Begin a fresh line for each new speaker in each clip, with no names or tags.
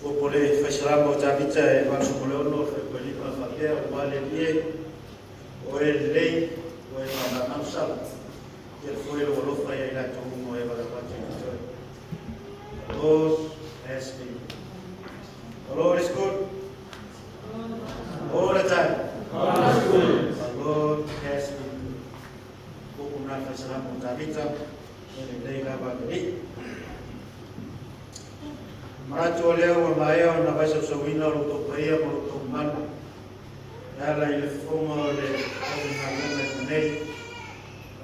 Upu o le Fai Salamo o Tavita e 86 fuaiupu 5 e faapea, ua le Alii e, o Oe e lelei, o Oe e faamagalosala, tele foi lou alofa ia i latou uma o e valaau atu ia te Oe. The Lord has been good. The Lord is good. All the time.
God is good.
The Lord has been good. Upu na Fai Salamo o Tavita, e lelei lava le Alii. Manatu o lea ua maea ona vaisausauina o lo outou paia ma lo outou mamalu e ala i le fofoga o le aufaigaluega i nei.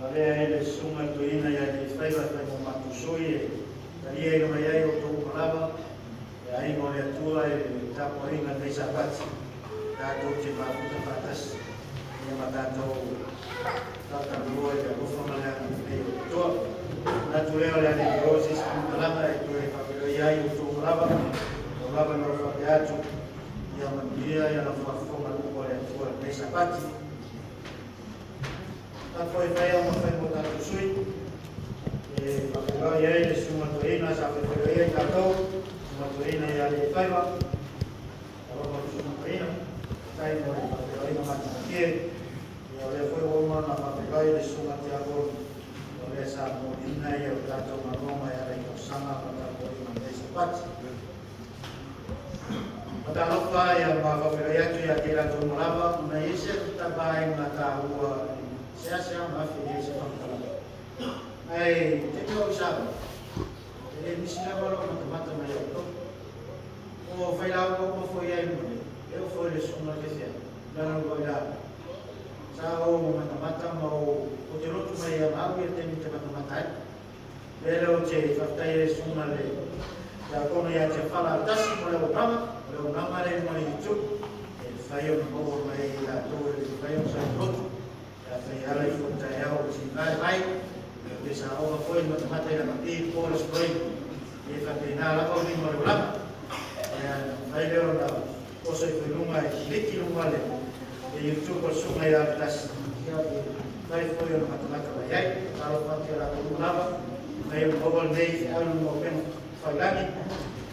Avea ai le susuga i le toeaina ia Alii-faiva e fai mo matou sui e taliaina mai ai outou uma lava e aiga o le Atua i le tapuaiga i lenei Sapati. Tatou te mafuta faatasi ia ma tatou faatalanoa i le alofa ma le agalelei o le Atua. Manatu lea o le a le i o se isi faamatalaga e toe faafeiloai ai outou uma lava, o lava na ou faapea atu, ia manuia ia lau faafofoga i upu a le Atua i lenei Sapati. Tatou e fai au ma fai mo tatou sui, e faafeiloai ai le susuga toeaina sa faifailoai ai tatou, susuga toeaina ia Alii-faiva, alofa le susuga toeaina, faafetai mo le faafeiloaiga matagofie. Ia o lea foi ua uma ona faafeiloai le susuga tiakono, o lea sa momoliina ia o tatou galuega e ala i tausaga ma tapuaiga o lenei Sapati. Fatalofa ia ma faafeiloai atu ia te i latou uma lava, ona i ai se vaega taua e seasea ma afe i ai se faamatalaga. Ae taimi o i Samoa, e le misi lava lou matamata mai ia outou. O failauga uma foi ai luma nei, e oo foi i le susuga i le faifeau, lana uluai lauga. Sa ou matamata ma ou te lotu mai ia ma au ia taimi te matamata ai. O lea lea ou te faafetai ai i le susuga i le tiakono ia Tiafala Autasi mo le auaunaga, o le auaunaga lea i luga o le YouTube, e mafai ona maua mai ai e latou e le mafai ona sauni lotu. Pe afai e ala ifo i le taeao ua tiga mai, ia pe sa ova foi le matamata i lakapi po o le spring, ia e faapena lava uiga o le olaga. Ia ona mafai lea ona oso ifo i luga e kiliki i luga le YouTube o le susuga ia Autasi, ia e mafai foi ona matamata mai ai. Talofa atu ia latou uma lava, mafai ona maua lenei feau i luga o upega tafailagi,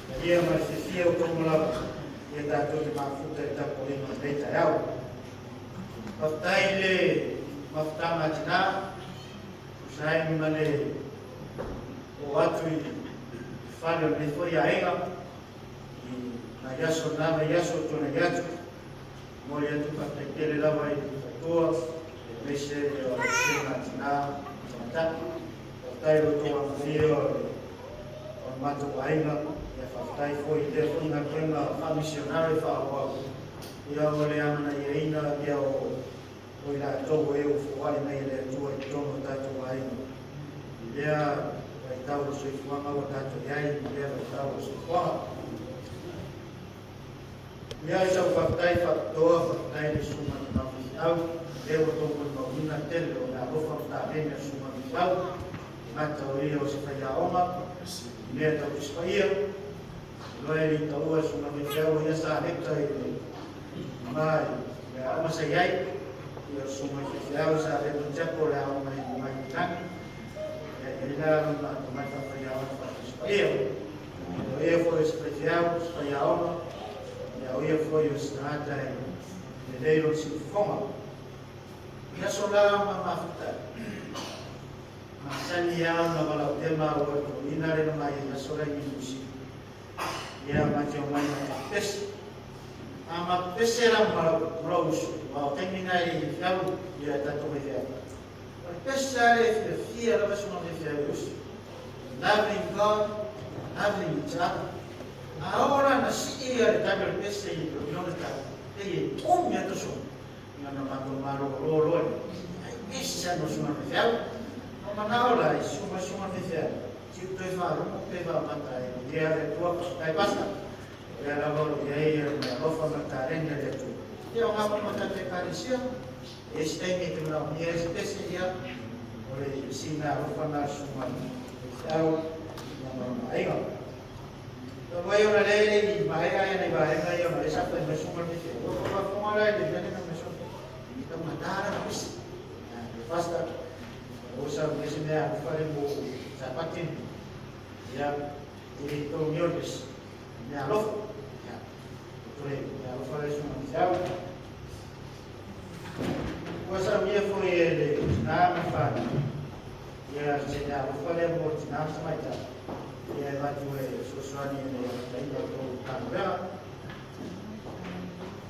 talia ma le fiafia outou uma lava, ia tatou te mafuta i le tapuaiga o lenei taeao. Faafetai i le mafutaga a tina, tusa ai ma le oo atu i le fale o lenei foi aiga i nai aso na vaiaso o tuanai atu. Momoli atu le faafetai tele lava i le faletua aemaise o le vasega a tina ma tamaitai. Faafetai i lo outou amanaia o le matou aiga, ia faafetai foi i lea foi galuega faamisionare faaauau. Ia o le amanaiaina ia o i latou o e ua foai mai e le Atua i totonu o tatou aiga i lea vaitau o le soifuaga ua tatou i ai i lea vaitau o le soifuaga. Ia i sau faafetai faapitoa, faafetai i le susuga i le Mau Faifeau, lea ua outou molimauina le tele o le alofa ma taleni a le susuga Faifeau, e gata o ia o se faiaoga i mea tau Tusi Paia, iloa e le i taua e le susuga Faifeau o ia sa lecture i le ma i le aoga sa i ai, ia o le susuga Faifeau sa avea ma tiapo o le aoga i luga i Lagi, ia e i ai la lona atamai faafaiaoga faa-Tusi Paia. O ia foi o se faifeau, o se faiaoga, ia o ia foi o se tagata e lelei lona siufofoga. I aso la ma mafuta, masani lava ona valaaulia maua e le toeaina lea na mai ai i aso la i Niu Sila. Ia ma te omai ma te pepese. A ma pepese la ma lou uso, aua o taimi na e le i feau ia tatou faifeau. O le pese lava lea e fiafia lava si ona faifeau e uso. Loving God, loving each other. A oo la na sii ia le tali o le pese i lona tali, pei e umi atu sona, ia ona matou malolo loa lea. Ai pese sa no susuga faifeau. Na manao la i susu mai susuga faifeau, tiu toe faalogo pe faamata e manuia le Atua, faafetai Pastor. O lea lava o lo o i ai le alofa ma le taleni a le Atua. Ia o ngā ma tatou Ekalesia, e i ai se taimi e te manaomia ai se pese, ia, o le sina alofa na susuga faifeau ia ma lona aiga. Talu ai ona lea e le i maea ia nai vaega ia ona lea sa fai mai susuga le faifeau. Ua faafofoga la i le mea lea na fai mai susuga faifeau. I taugata la na pese. Le pastor, o sa mai se mea alofa le mo Sapati. Ia, e le totogia o le pese. Mea alofa. Suga Fiau. Ua saunia foi e le tinā ma fanau, ia se mea alofa lea mo le tinā ma tamaitai, ia e avatu e fesoasoani i le amataina o le tou galuega.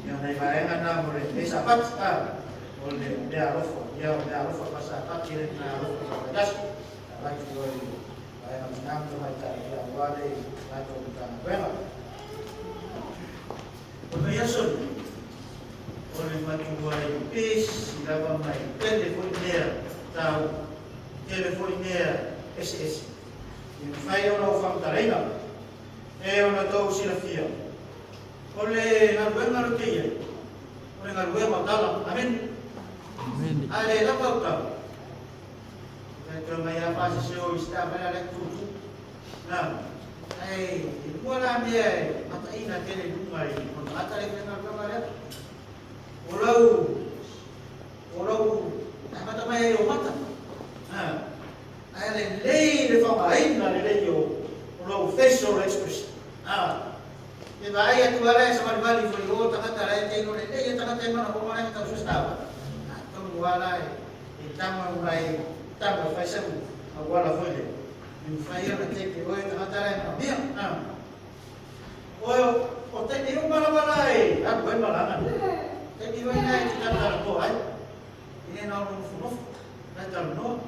Ia o nai vaega na mo lenei Sapati, o le mea alofa, ia o mea alofa faasapati e le mea alofa faafailasi, avatu i le vaega o tinā ma tamaitai, ia aua le latou Matagaluega. O lenei aso lenei, o le matuai pisi lava mai tele foi mea taua, tele foi mea eseese e mafai ona ou faamatalaina. E ona outou silafia, o le galuega lea ou te i ai, o le galuega o tala. Amene. A le lava au tala, e toe mai lava faasese o i si taavale a le tutu. Na, ae e lua la mea e mataina tele i luga i konekarate lea e faigaluega lea. O lau, o lau amata mai ai o mata. Ae lelei le faaaogaina lelei o lou facial expression. E vaai atu lava e savalivali foi o tagata la e teino lelei e tagata e manaoga la e tau sustava. Atonu lava la e tama ula e tama e fai sau auala foi lea. E mafai ona teke oe tagata la e manaomia. O taimi uma lava la e alu ai malaga nei. Taimi foi lena e te talatalanoa ai. E le na o lou nofonofo, la e talanoa,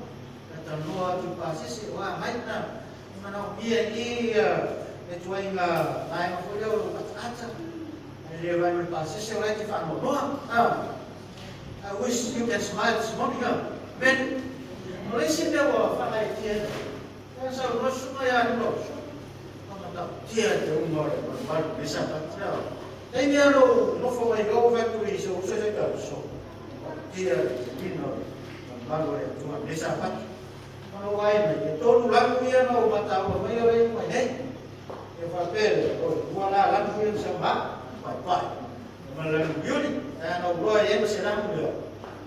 la e talanoa atu i pasese o a mai na. E manaomia i le ituaiga vaega foi lea o lou ataata. E le vaai mai le pasese o la e te faanoanoa. I wish you can smile this morning. Amen. O le isi mea ua faagaeetia ai, e saunoa susuga ia Lula, matautia te uma o le malumalu i lenei Sapati. Taimi lava lou nofo mai o fai atu i si ou uso se tauso. Matautia le teliga o le malumalu o le Atua i lenei Sapati. Ona ou vaai mai, e tolu lanu ia na ou mataua mai o lea e i nei. E faapea lea, o le lua la lanu ia na sau ma, paepae. Ma le lanu iuli, ae na ou loa i ai ma se lanu lea.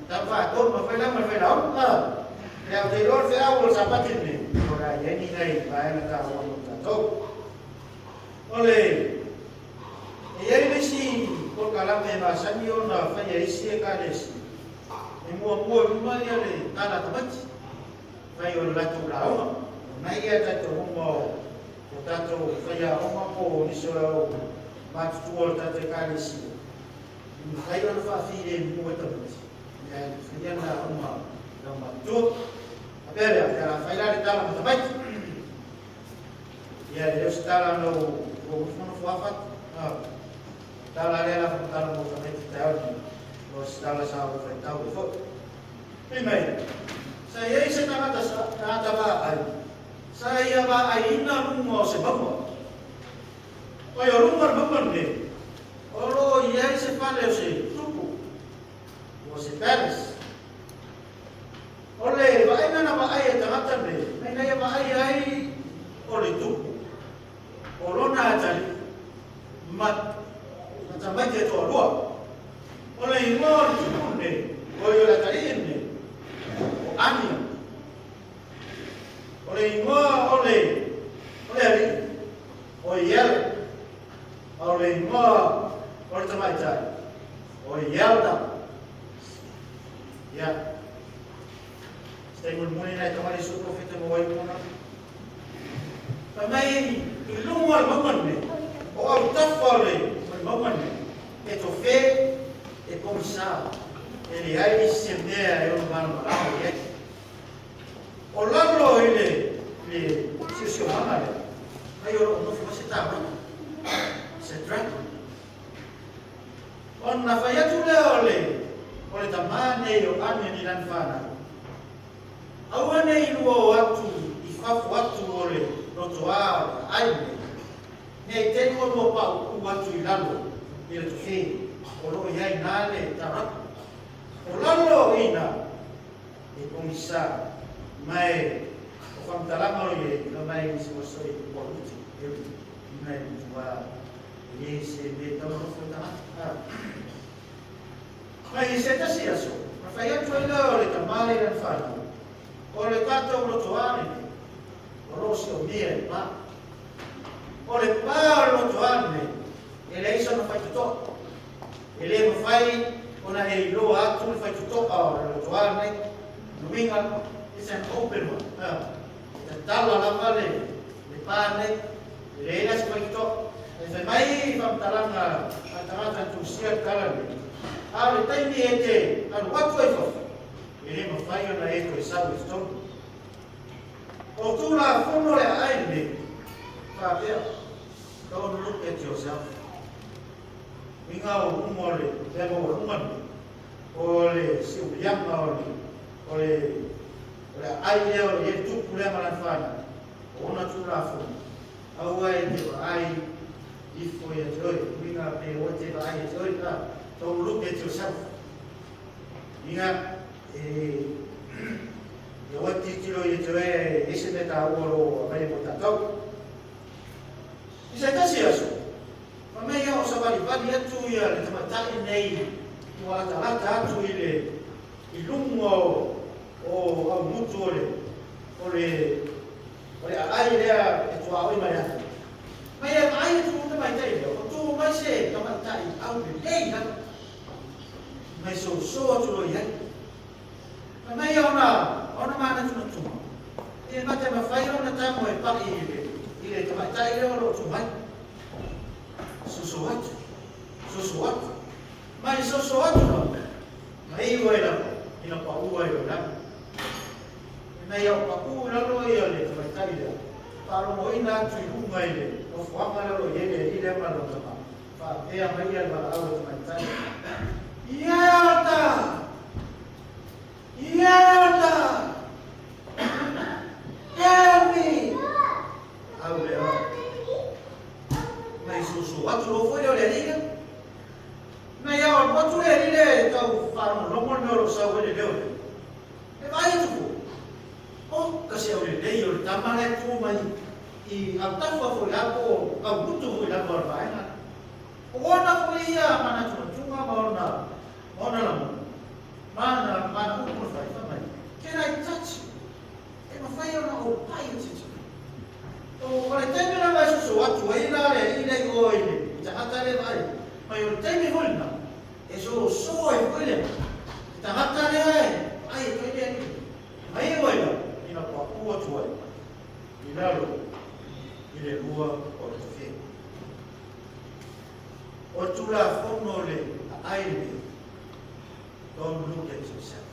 Tau faatolu ma fai la ma le failaulu. Ia ou te iloa le feau o le Sapati lenei, o le a i ai ni nai vaega taua mo tatou. O le e i ai le isi polokalame e masani ona faia e isi Ekalesia, e muamua i luma ia le tala a tamaiti, fai o le latou lauga. O nai ia tatou uma o tatou faiaoga po o nisi o au matutua o le tatou Ekalesia, e mafai ona faafilemu e tamaiti, ia e faia le lauga a lau matutua. Faapea lea, ia la fai la le tala ma tamaiti. Ia e le o se tala na ou nofonofo lava fatu. Tala lea la whakatala mo tamaiti taeao lenei, o se tala sa ou faitau ai foi. Fai mai, sa i ai se tagata tagata vaai, sa ia vaaiina luga o se mauga. Oi, o luga o le mauga lenei, o lo o i ai se fale o se tupu, o se palace. O le vaaiga na vaai e tagata nei, na ina ia vaai ai o le tupu, o lona atalii, ma tamaiti e toalua. O le igoa o le tupu lenei, oi o le atalii lenei, o Ania. O le igoa o le alii, o Iele. A o le igoa o le tamaitai, o Ielda. Ia, se taimi mulimuli nai tamalii su'u profeta ma wai mona. Fai mai i luga o le mauga lenei, o autafa o le mauga lenei, e tofe, e pogisa, e leai se mea e ono malamalama i ai. O lalo i le siosiomaga lea, ai o lo o nofo mai se tamaiti, se dragon. Ona fai atu lea o le o le tamā nei o Ane i lana fanau, Aua ne i lua o atu i fafo atu o le lotoā o le aai lenei, ne i te i ua lua paupū atu i lalo i le tofe o lo o i ai na le tarapu. O lalo i ina e pogisa ma e o faamatalaga o lo o i ai, fai mai nisi o aso e polluted area ina e matua e le se mea e tau nofo i tagata. Mai i se tasi aso, na fai atu ai lea o le tama lea i lana fanau, O le tatou lotoā lenei, o lo o siomia e le pa. O le pa o le lotoā lenei, e leai sona faitotoa. mafai ona e iloa atu le faitotoa o le lotoa lenei. Luiga, it's an open one. E tatala lava le pa nei, e leai la se faitotoa. E fai mai faamatalaga a tagata na tusia le tala lenei, a o le taimi e te alu atu ai i fafo, e le mafai ona e toe sau i totonu. O Tulafono le aai lenei, faapea, don't look at yourself. Uiga o luga o le mea maualuga lenei, o le siuliaga o le aai lea o i ai le tupu lea ma lana fanau, o ona Tulafono, aua e te vaai ifo ia te oe, uiga pe o te vaai ia te oe, don't look at yourself. Uiga, e o titilo ia te oe e ese me tāua lo mai mo tātou. I se tasi aso, ma mea o savalivali atu ia le tamaitai nei ua latalata atu i le i luga o aumutu o le aai lea e tuaoi mai atu. Mai e vaai atu le tamaitai lea, o tu mai se tamaitai au lelei lava. Mai soso atu loa i ai. Mai ona manatunatuga. E mate mafai ona tago e pai i le tamaitai lea o lo o tu mai. Soso atu, soso atu. Mai soso atu la. Mai iu ai lava, ina paua ai loa lalo. Mai au pau lalo ia le tamaitai lea. Faalogoina atu i luga i le nofoaga lea o lo o i ai le alii lea ma lona tama. Faapea mai ia le valaau a le tamaitai. Iata! Iata! Help me! Au lea. Mai soso atu loa foi lea o le alii lea. Mai au alu atu le alii lea e tau faalogologo le mea o lo o sau ai le leo lea. E vaai atu foi. O, kasi au lelei o le tama lea e tu mai i autafa foi la po o aumutu foi lava o le vaega. O ona foi ia manatunatuga ma ona lagona. Mana mana upu na fai, fai mai. Can I touch you? E mafai ona ou pai o titi. O le taimi lava e soso atu ai la le alii lea i o i le tagata lea vaai. Mai o le taimi foi lena, e soso ai foi le tagata lea e vaai atu ai le alii. Mai e oi la, ina paʻu atu ai i lalo i le lua o le tofe. O le Tulafono le aai lenei, don't look at yourself.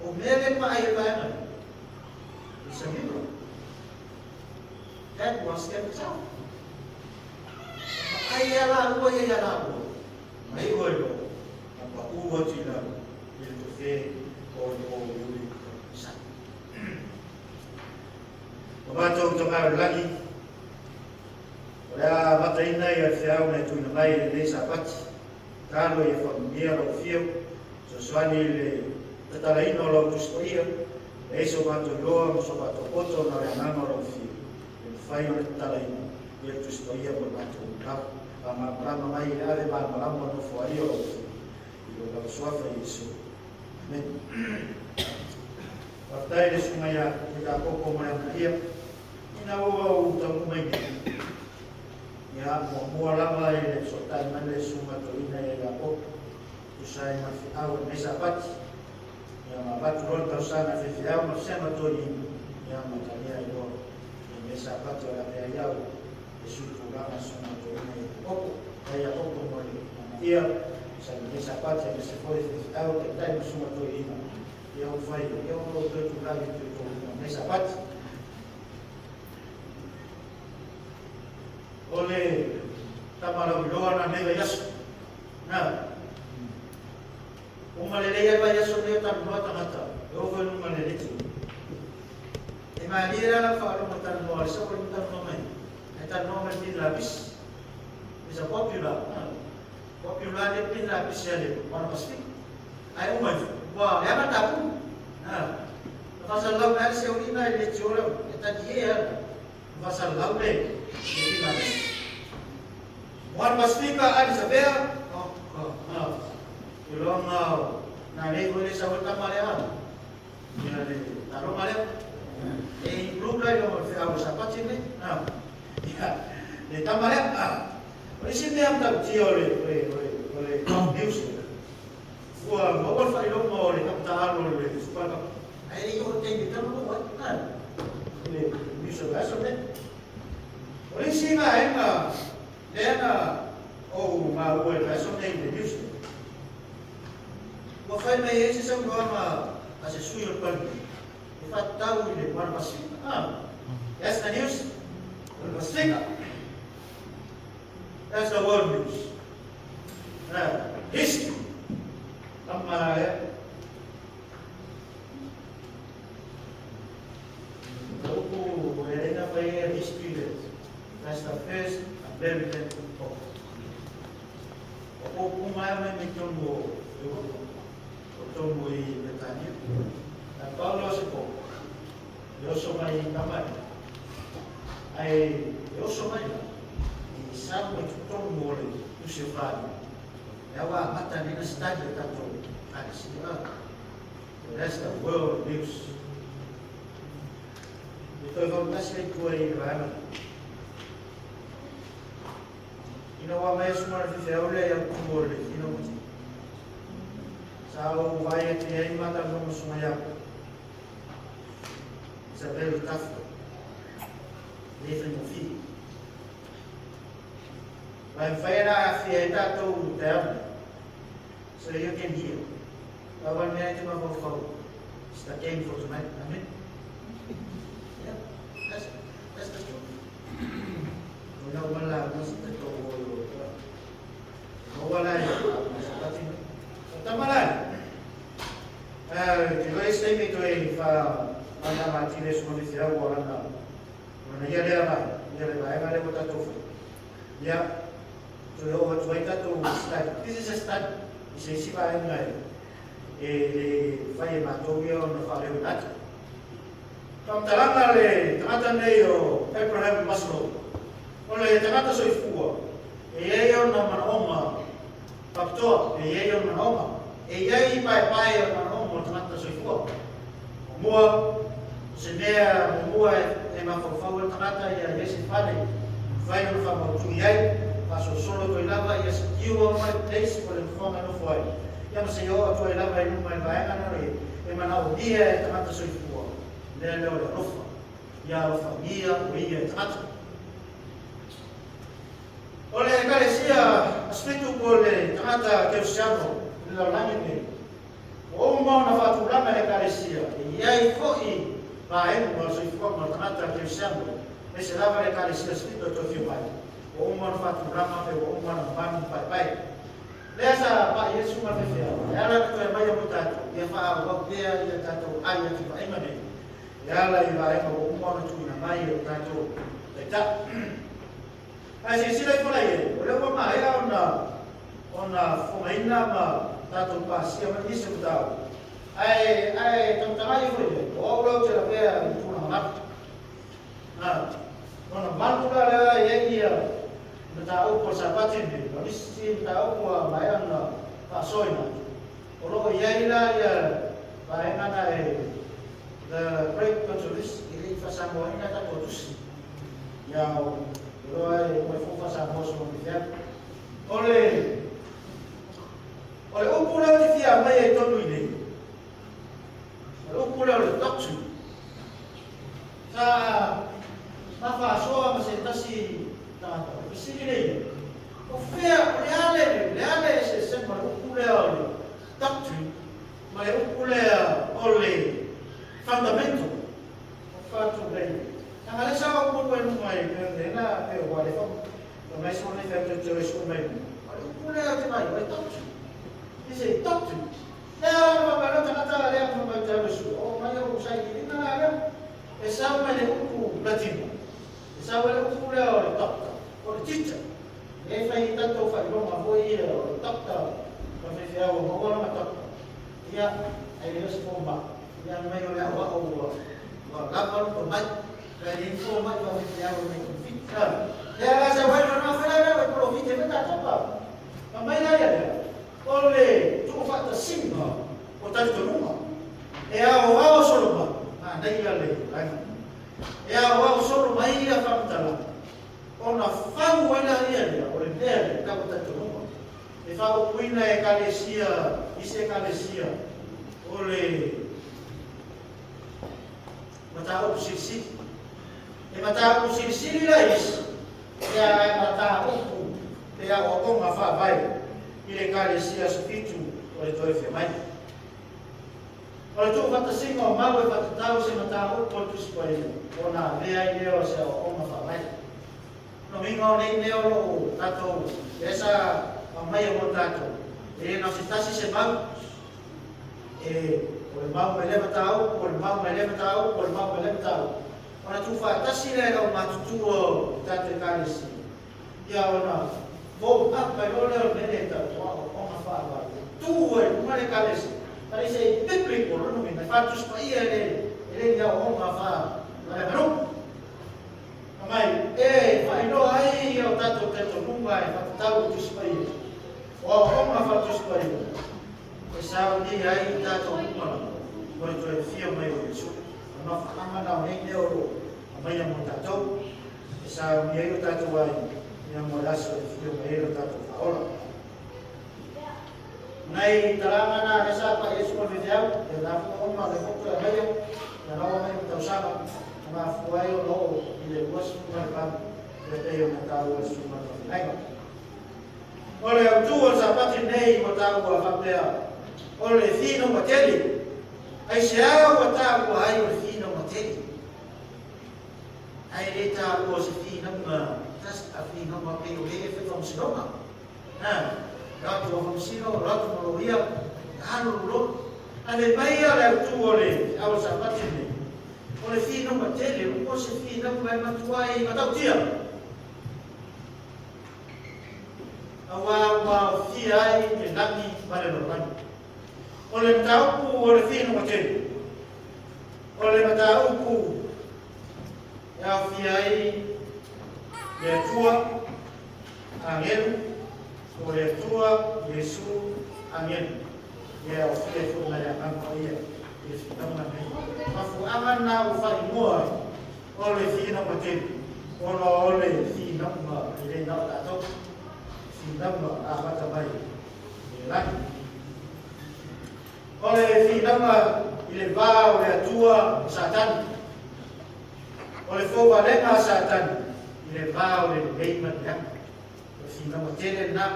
O mea le paai e vaega nei, it's a mirror. That was themselves. Ai ia la ua ia ia la ua. Mai oi lo, na paʻu atu i lalo i le tofe o le o iuli sa. O matou Tama i le lagi, o le a amataina ia le feau na e tuuina mai i lenei Sapati. Talo ia faamanuia lau afio, fesoasoani i le tatalaina o lau Tusi Paia, leai so matou iloa ma so matou poto na o le agaga o lau afio, e mafai ona tatalaina ia le Tusi Paia mo le matou lava. Faamalamalama mai i le ave malamalama o nofo ai o lau afio, i lo lava suafa Iesu. Amen. Faafetai le susuga ia Iakopo mo le amanaia. Ina ua ou taunuu mai nei, ia muamua lava i le fesootai mai le susuga toeaina ia Iakopo, tusa ai ma le feau o lenei Sapati. Ia ma avatu loa le talosaga a faifeau ma vasega toeaina, ia ma talia ai loa lenei Sapati o le a avea ai au e sui tulaga susuga toeaina ia Iakopo. Faafetai Iakopo mo le amanaia, tusa ai ma lenei Sapati aemaise foi le faifeau, taitai ma susuga toeaina. Ia ua fai, ia ua ou toe tulai atu i tou luma lenei Sapati. O le tama lauiloa na nei vaiaso. Na, uma lelei ai vaiaso nei o talanoa tagata, e oo foi i luga o le leitio. E malie la lau faalogo talanoa le sao le talanoa mai. E talanoa mai pin lapisi. It's a popular le pin lapisi a le Moana Pasifika. Ai uma ifo, ua leaga tapu. Na faasalalau mai le seulina i le leitio lea, e tali e ala. Faasalalau le pin lapisi. Moana Pasifika ali savea, oh, oh, oh. Iloga na nei foi le sau e tama lea. Ia le taloga lea. E include la i loga o le feau o Sapati nei. Ia, le tama lea. O le isi mea matautia o le o le o le o le top news ua maua le faailoga o le kapa taalo o le Super Cup. Ae le i oo i le taimi e talanoa ai i le news o le aso lenei. O le isi vaega lea na ou maua i le aso lenei i le news lea, ua fai mai ai se saunoaga a se sui o le Palemene e faatatau i le Moana Pasefika. That's the news. O le Pasefika. That's the world news. History. Tama lea. Upu e leina fai e history le. That's the first American Pope. O upu mai mai mai tonu o Europa. O tonu i Bretania. Na Paulo se pope. E oso mai i tamai. Ae e oso mai la. I sau mai totonu o le tusi o Fale. E aua amata nei na study o tatou Ekalesia. So that's the world news. E toe fautasi ai tua i le vaega. Ina ua mai asu mana fifeau lea i au tumu o le fina mati. Sa ou vaai atu i ai ma talanoa ma susuga ia It's a very tough one. E le faigofie. Aua e mafai ona aafia ai tatou i le taeao lenei. So you can hear. Pau lava le mea e te mafaufau, it's the game for tonight. Amen. Yeah, that's the truth. O lau mala na se te tō o o toa. Maua lai, sa pati mai. O tama lai. Te wai se taimi toe wha mana ma tire suma me whiau o ana. Ona ia lea vai, ia le vaega lea ua tatou whai. Ia, toe oo atu ai tatou study. This is a study. I se isi vaega e, e le fai e matou ia ona faaleo atu. Faamatalaga le tagata nei o Abraham Maslow, o le tagata soifua e i ai ona manaoga faapitoa, e i ai ona manaoga, e i ai paepae o manaoga o le tagata soifua. Muamua, o se mea muamua e mafaufau ai le tagata ia i ai se fale e mafai ona faamautu i ai, faasolosolo atu ai lava ia secure mai place po o le nofoaga e nofo ai, ia ma seia oo atu ai lava i luma i le vaega lea e manaomia e le tagata soifua, mea lea o le alofa, ia alofagia o ia e tagata. O le Ekalesia Asfitu po o le tagata Kerisiano i le lalolagi lenei, Ua uma ona faatulaga e le Ekalesia e i ai foi vaega o le soifuaga o le tagata kerisiano, aemaise lava le Ekalesia Sipito e toe afio mai. Ua uma ona faatulaga pe ua uma ona manu ma paepae. Lea sa pai ai le susuga faifeau, e ala ona toe aumaia mo tatou, ia faaauau pea ia tatou ai atu vaaiga nei, e ala i vaega ua uma ona tuuina mai e o tatou Taitai. Ae silasila ifo la i ai, o lea ua maea ona ona fofogaina ma tatou pasia mai nisi o mataupu. Ae ae tautala ifo i ai, o au la ou te lavea i le tulaga lava. A, ona malu la lea i ai ia mataupu o le Sapati lenei, o nisi mataupu ua maea ona faasoaina atu. O lo o i ai la ia vaega na e The Great Controversy, e le i faasamoaina tatou tusi. Ia o loa e mai fou faasamoa so me fea. O le o le upu lea ou te fia aumaia i totonu i nei, o le upu lea o le doctrine. Sa ma faasoa ma se tasi tagata, o le fesili lea i ai, o fea, o le a le, le a le eseesega o le upu lea o le doctrine ma le upu lea o le fundamental? O fatu nei. Nanga le sa o mo koe nunga i pe ne na pe wa le fa. Ka mai so nei fa te te so mai. O le upu lea te mai, o le doctrine. He say doctrine. Lea o ma mai tagata lea ma mai te alu su. O mai o sai ki na la lea. E sau mai le upu latino. E sau mai le upu lea o le doctor, o le teacher. E fai tatou faailoga foi ia o le doctor, ma faifeau o maua lana doctor. Ia, ai le o se fomai. Ia mai o le aoao ua ua lava lo tomai. Pe le info mai va faifeau e mai konfiti. Lea la sau ai lona fai la la polofiti e tatou pa. Ma mai la ia lea. O le tuufaatasiga o talitonuga e aoao solo mai, manaia le vaega. E aoao solo mai ia faamatalaga ona fau ai laia lea, o le mea lea tau o talitonuga. E faaupuina e Ekalesia, isi Ekalesia, o le mataupu silisili. E mataupu silisili la isi, ia e mataupu pe aoaoga faavae i le Ekalesia Aso Fitu o le Toe Afio Mai. O le tuufaatasiga o mau e faatatau i se mataupu o le Tusi Paia ona avea ai lea o se aoaoga faavae. O lona uiga o nei mea o lo o tatou lea sa aumaia mo tatou, e le na o se tasi se mau, e o le mau mai lea mataupu, o le mau mai lea mataupu, o le mau mai lea mataupu, ona tuufaatasi lea e le aumatutua o tatou Ekalesia, ia ona fold up mai loa lea o le mea lea e tau o aoaoga faavae e tu ai i luga le Ekalesia. But it's a biblical, lona uiga e faatusi paia e le e le ni aoaoga faaleaganuu. Mai, e faailoa ai o tatou talitonuga e faatatau i Tusi Paia, o aoaoga faale-Tusi Paia, e saunia ai i tatou uma lava mo le toe afio mai o Iesu. O le mafuaaga na o nei mea o lo o aumaia mo tatou, e saunia ai o tatou aiga, ia mo le aso e afio mai ai lo tatou Faaola. Nai talaga na lea sa pai ai suma fefiau, ia na fua uma le foto e aumaia, ia na oo mai ma tausaga, na mafua ai ona oo i le 28, ia pei ona taua e suma le faafeagaiga. O le autu o le Sapati lenei ua taua faapea, o le finauga tele. Aisea ua taua ai o le finauga tele? Ae le taua o se finauga tasi a finauga pei o le e fai faamasinoga. Ha, ratu o faamasino, ratu ma loia, alu lo. Ae mai ia le autu o le au o le Sapati lenei, o le finauga tele, o se finauga e matua ai matautia. Aua ua aofia ai le lagi ma le lalolagi. O le mataupu o le finauga tele, o le mataupu e aofia ai le Atua, agelu, o le Atua, Iesu, agelu, e aofia ai foi ma le Agaga Paia i le finauga lenei. Mafuaaga lena ua faaigoa ai o le finauga tele, ona o le finauga e le na o tatou, finauga amata mai i le lagi. O le finauga i le va o le Atua ma Satani, o le fouvalega a Satani i le va o le lelei ma le leaga. O le finauga tele lena.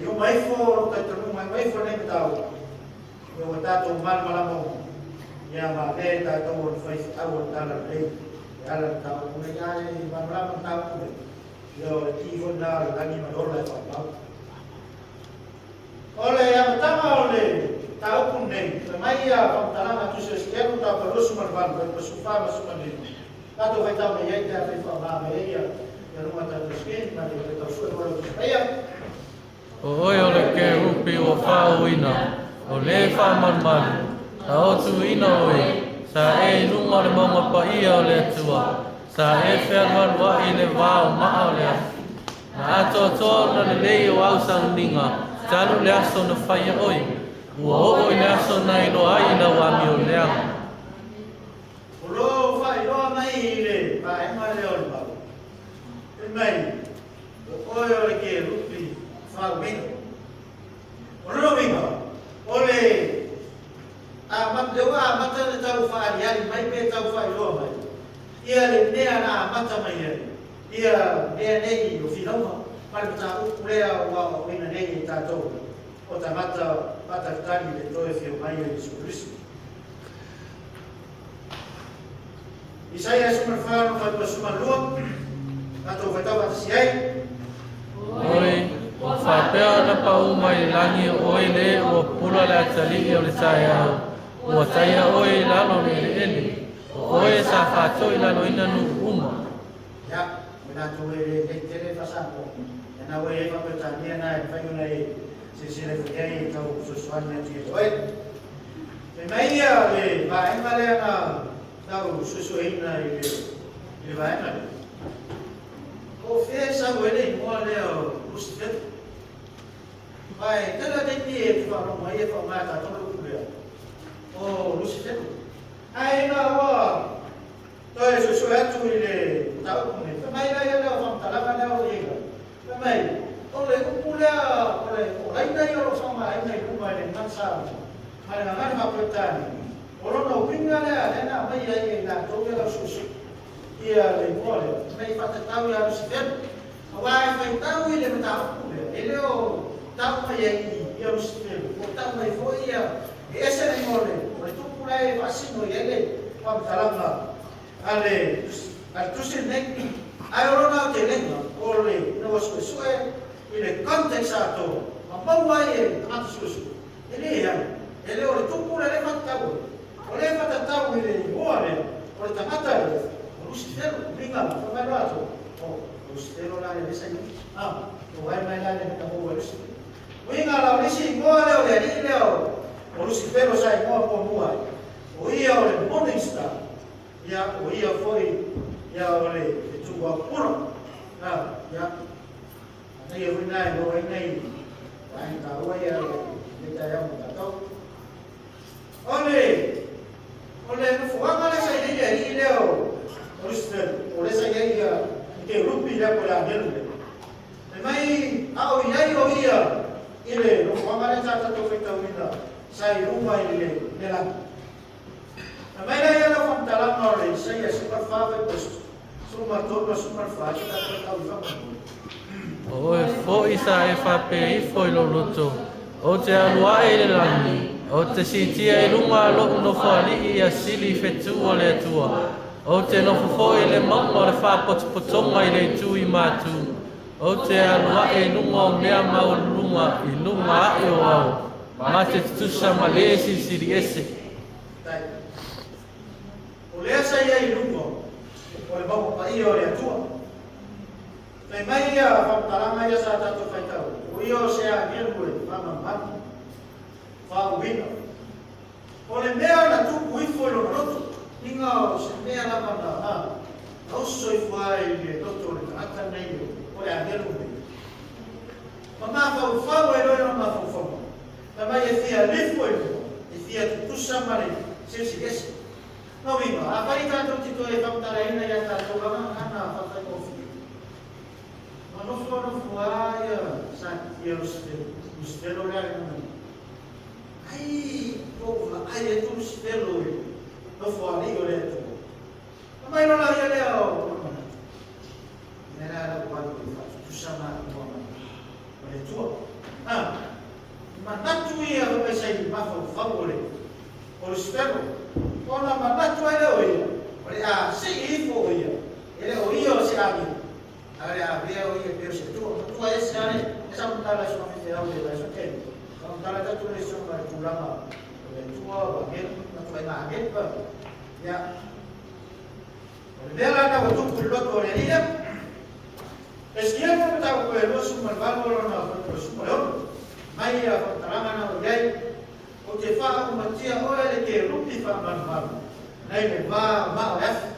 E uma ifo lou talitonuga, e uma ifo lenei mataupu, ia ua tatou malamalama uma, ia ma avea i tatou o ni faifeau o le Talalelei e ala i le mataupu lenei. A e malamalama le mataupu lenei, ia o le ki foi lena o le lagi ma le ola e faamau. O le amataga o le mataupu lenei, fai mai ia faamatalaga Tusi o Esekielu taupa 28, fuaiupu 14 ma 15. Tatou faitau mai ai pe afai faaaoga mai ai ia luga o tatou screen ma le toe tau sue mo lau Tusi Paia.
O oe o le kerupi ua faaoina, o le faamalumalu, na otuina oe, sa e i luga o le mauga paia o le Atua, sa e fealualuai i le va o maa o le afi. Na atoatoa ona lelei o au sauniga talu le aso na faia oe, ua oo i le aso na iloa ai i lau amio leaga.
O lo o faailoa mai i le vaega lea o le mau, fai mai, o oe o le kerupi faauiga. O lona uiga, o le amata, lea ua amata ona tau faaaliali mai pe tau faailoa mai ia le mea na amata mai ai ia mea nei o finauga ma le mataupu lea ua aoaoina nei e tatou o tagata faatalitali i le toe afio mai o Iesu Keriso. Isaia 14 no 22, tatou faitau faatasi ai.
Oi, ua faapea ona paū mai le lagi o oe lē ua pupula le atalii o le taeao, ua taia oe i lalo o le eleele, o oe sa faatoilaloina nuu uma.
Ia, o i latou e le nei tele faa-Samoa, ia na ua i ai faa-Peretania na e mafai ona e silasila ifo i ai e tau fesoasoani atu ia te oe. Fai mai ia le vaega lea na tau suesueina i le, i le vaega lea. Po o fea e sau ai le igoa lea o Lusifelo. Aua e tele lava taimi e te faalogo ai e faaaoga e tatou le upu lea o Lusifelo. Ae ina ua toe suesue atu i le mataupu lenei, fai Mai la ia lea o faamatalaga lea o i ai. Fai mai, o le upu lea o le o laina ia o lo o faaaogaina i luma i le gagana Samoa ma le gagana faa-Peretania, o lona uiga lea lea na aumai ai e i latou ia lau suesue ia le igoa lea, ina ia faatatau ia Lusifelo. Aua e faitau i le mataupu lea, e le o tau mai ai i i ia Lusifelo, po o tau mai foi ia, e ese le igoa o le tupu la e faasino i ai le faamatalaga a le tusi lenei. Ae o lona aotelega, o le ina ua suesue i le context atoa ma maua ai e le tagata suesue, e leai, e le o le tupu lea lea e faatatau ai. O lea e faatatau i le igoa lea, o le tagata lea, o Lusifelo, uiga la, fai mai loa atoa, o, o Lusifelo la lea sa i ai. A, o ai mai la le mea na maua e Lusifelo. Uiga la, o le isi igoa lea o le alii lea o Lusifelo sa igoa muamua ai, o ia o le morning star. Ia, o ia foi, ia, o le fetuuaupura. A, ia, ana ia foi na e maua ai nei vaega taua ia i le taeao ma tatou. O le nofoaga lea sa i ai le alii lea o Lusifelo, o lea sa i ai ia kerupi lea po o le agelu lea. E mai a o i ai o ia i le nofoaga lea sa tatou faitauina sa i luga i le lagi. Na mai la ia lau faamatalaga o le Isaia 14 13 14, se tatou tau i faamolemole.
O oe foi sa e faapea ifo i lou loto, ou te alu ae i le lagi, ou te siitia i luga lo'u nofoalii ia sili i fetū o le Atua. Ou te nofo foi i le mauga o le faapotopotoga i le itu i matū. Ou te alu ae i luga o mea maualuluga i luga ae o ao, ma te tutusa ma le Silisili Ese.
Tai. O lea sa i ai i luga o le mauga paia o le Atua. Fai mai ia faamatalaga ia sa tatou faitau, o ia o se agelu e faamalumalu, faauuina. O le mea na tupu ifo i lona loto, iga o se mea lava na na oso ifo ai i le loto o le tagata nei o le agelu nei. Ma mafaufau ai loa i lona mafaufauga. Fai mai e fia lifo i luga, e fia tutusa ma le Silisili Ese. No uiga, afai tatou te toe faamatalaina ia tatou lava gagana faafaigofie. Ma nofo nofo lava ia sa ia Lusifelo, Lusifelo lea le gagana. Ai ua ou vaai atu Lusifelo i le nofo alii o le Atua. Ma mai loa la ia lea o lona manatu. Mea la la ua alu e faatutusa maua ma le Atua. Ah, manatu ia fai mai sa i mafaufau o Lusifelo. Ona manatu ai lea o ia, o le a sii ifo o ia, e le o ia o se agelu. A o le a avea o ia pei o se Atua. Matua ese lava le sa matala i sona faifeau le vaiaso tele. Faamatala tatou le sona i tulaga o le Atua o agelu, matuaiga agelu pa. Ia, o le mea la na ua tupu i le loto o le alii lea. Esekiele mataupu e 28 o lona 16. Mai ia faamatalaga na o i ai, ou te faaumatia oe le kerupi faamalumalu, nai le va o maa o le afi.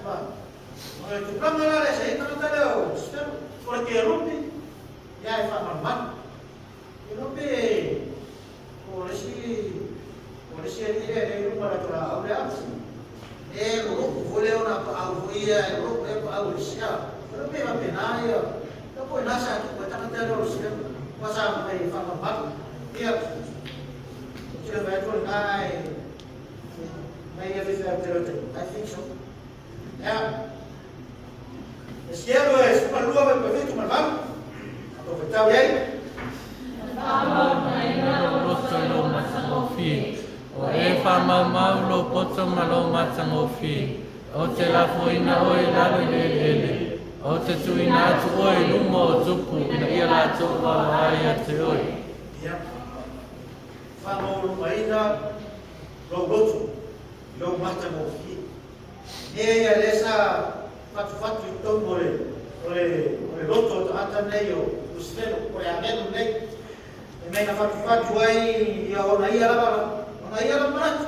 O le tulaga la lea sa i ai tagata lea o Lusifelo, o le kerupi, ia e faamalumalu. Iloa pe o le isi alii lea e i luga o le tolaau lea. E loloku foi lea ona paau foi ia, e loloku lea paau e sia. Iloa pe faapena ia, ia po i na sa tupu e tagata lea o Lusifelo, ua sa mai faamalumalu. Ia, ou te le fai atu o lena e mai ia faifeau te lote. I think so. Ia, Esekiele e 12 vai pa 7 ma le 8. Atau faitau i ai.
Lou loto i lou matagofie. O e faamaumau lou poto ma lou matagofie. Ou te lafoina oe i lalo i le eleele. Ou te tuuina atu oe i luma o tupu ina ia latou vaavaai ia te oe.
Ia. Faamaualugaina lou loto i lou matagofie. Mea ia lea sa fatufatu i totonu o le loto o tagata nei o Lusifelo, o le agelu nei. E mea na fatufatu ai ia ona ia lava, ona ia lava manatu.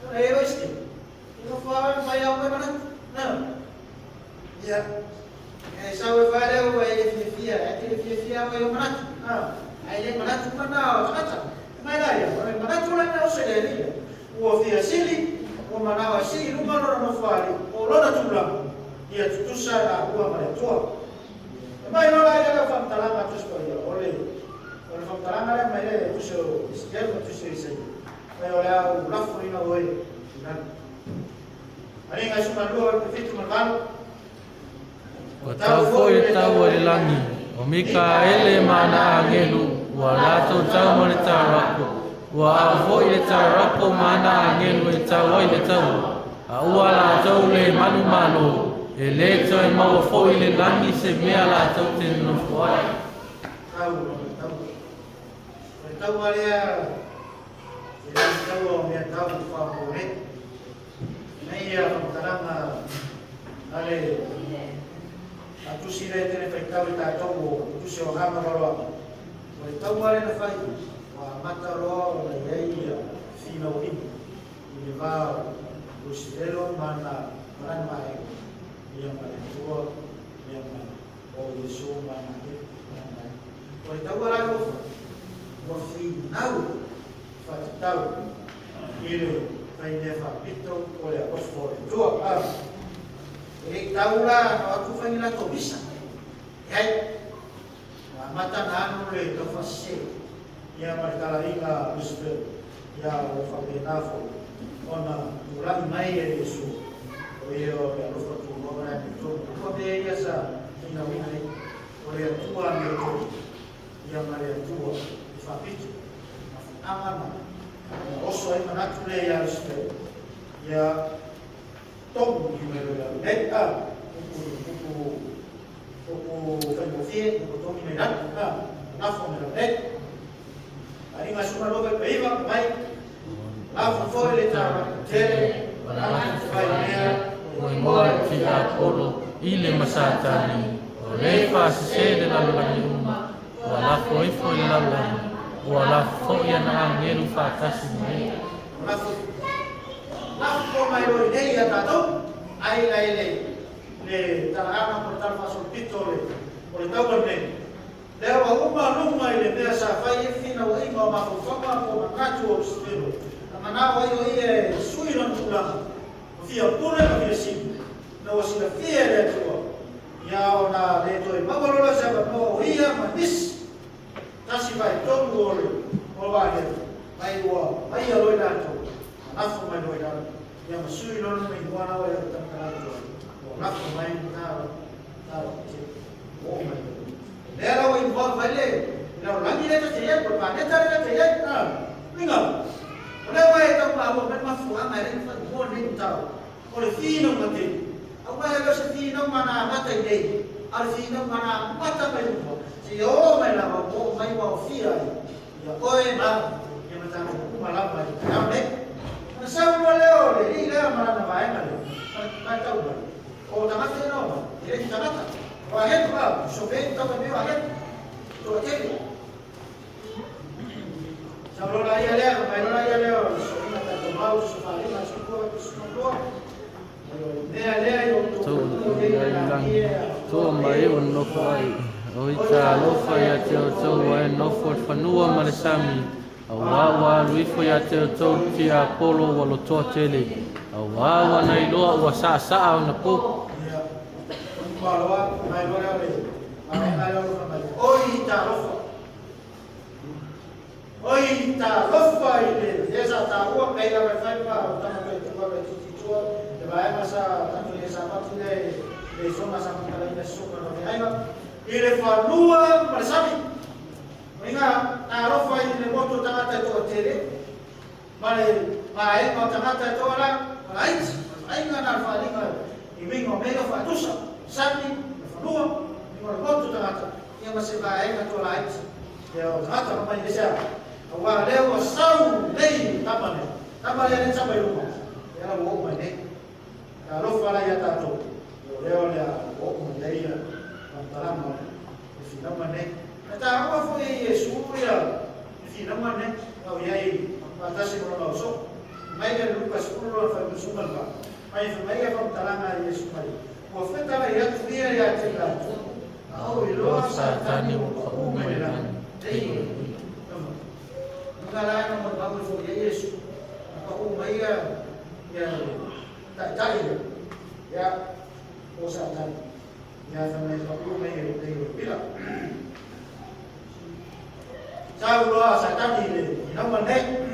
Ona ia oe. I nofo lava mai au mai manatu. Na. Ia. E sau e fai lea ua e le fiafia, e te le fiafia au e o manatu. Ah, ai le manatu mana o tagata. Mai la ia, o le manatu la na o se le alii. Ua fia sili, ua manawa si i luga lona nofoalii, o lona tulaga. Ia tutusa e laua ma le Atua. E mai loa la ia lea faamatalaga a Tusi Paia, o le o le faamatalaga lea mai le Tusi o Esekiele ma Tusi o Isaia, mai o le a ou lafoina oe i lalo. Aliga 12 le 7 ma le 8.
Ua tau foi le taua i le lagi, o Mikaele ma ana agelu, ua latou tau ma le tarako, ua ao foi le tarako ma ana agelu e tau ai le taua, a ua latou le manumalo, e lē toe maua foi i le lagi se mea latou te nonofo ai.
Tau ma le taua. O le taua lea, e le taua o mea tau faaponei. Ina ia faamatalaga a le a tusi lea e tele faitau i tatou o tusi o agaga valoaga. O le taua lea na fai, ua amata loa ona i ai ia finauaiga i le va o Lusifelo ma ana vaega, ia ma le Atua, ia ma o Iesu ma ana vaega. O le taua la ua fai, ua finau faatatau i le faimea faapito o le alofa o le Atua. E le i tau la na o atu fai ni latou misa. Leai, ua amata ona alu le taufaasese ia ma le talaiga a Lusifelo, ia ua faapena foi ona tulai mai e Iesu, o ia o le alofa tunoa ma le amiotonu. Ua mea ia sa finauina ai, o le Atua amiotonu ia ma le Atua e faapito. Mafuaaga na oso ai manatu lea ia Lusifelo, ia togi mai loa nei a upu upu upu faigofie upu togi mai lalo a lafo mai lalo nei. Ariga 12 pe 9 mai lafo foi le tarako tele lafo fai mea
ua igoa e Tiapolo i le ma Satani, o le faasese le lalolagi uma, ua lafo ifo i le lalolagi, ua lafo foi ana agelu faatasi ma ia.
Lafo lafo mai loa nei ia tatou ai la le le talaaga po le tala faasolopito o le taua lenei. Lea ua uma luma i le mea sa fai ai finauaiga o mafaufauga po o manatu o Lusifelo. Na manao ai o ia e sui lona tulaga, ma fia pule ma fia sili. Na ua silafia e le Atua, ia ona le toe maua loa lea o se avanoa o ia ma nisi tasi vaetolu o le o agelu, mai ua vaia loa i latou, ma lafo mai loa i lalo. Ia ma sui lona ma igoa la ua ia tamatala atu ai, ua lafo mai tala tala te o mai. Lea la ua involve ai le lalolagi lea ta te i ai, po o le paneta lea ta te i ai. Uiga, o lea ua e tau maua mai le mafuaaga e le mafai mo lenei mataupu. O le finauga tele, aua e le o se finauga na amata i nei, a o le finauga na amata mai luma, seia oo mai lava ua oo mai ua aofia ai ia oe ma au, ia ma tatou uma lava i le taeao nei. Ona sau loa lea o le alii lea ma lana vaega lea, ma e tau mai, o tagata ia na omai, e le ni tagata. O agelu, a, sofe tau mai mea o agelu, toatele. Sau loa la ia lea, mai loa la ia lea o le soiga tatou mau, sofaliga, sofua, sofua, mai o le mea lea i outou
Tou
fanua nei
i
le
lagi,
lagia
toa mai ua nonofo ai, o ita alofa ia te outou ua e nofo i le fanua ma le sami, auā ua alu ifo ia te outou le tiapolo ua lotoa tele, auā ua na iloa ua saasaa ona po.
Ia, o loa, mai loa lea o le vaega lea o lo o fai mai, oi talofa. Oi talofa i le lea sa taua pei lava e fai ma o tama toe tua toe titi tua le vaega sa tatou i ai Sapati lea e le sona sa matalaina se soka na feaiga i le fanua ma le sami. Uiga talofa i le motu o tagata e toatele ma le vaega o tagata e toa la ma laiti ma le vaaiga na le faaaliga i uiga o mea ia faatusa sami le fanua uiga o le motu o tagata ia ma se vaega toa laiti ia o tagata ma mai le sea aua lea ua sau nei tama lea tama lea lea tama i luma ia la ua oo mai nei. Talofa la ia tatou o lea o le a oo mai ai ia faamatalaga o le finauga nei. Na taua foi e Iesu ia le finauga nei na o i ai faatasi ma lona uso. Mai le Luka 10 lona 58, mai fai mai ia faamatalaga a Iesu mai, ua fetalai atu ia ia te i latou, a ou iloa
Satani
Satani
ua
ua
paʻū
paʻū
mai
mai
le
le
lagi
lagi.
e
Ei,
iu le uila.
Uiga la na molimau ifo i ai Iesu, na paʻū mai ia ia le taitai lea, ia o Satani. Sau loa Satani i le finauga lenei.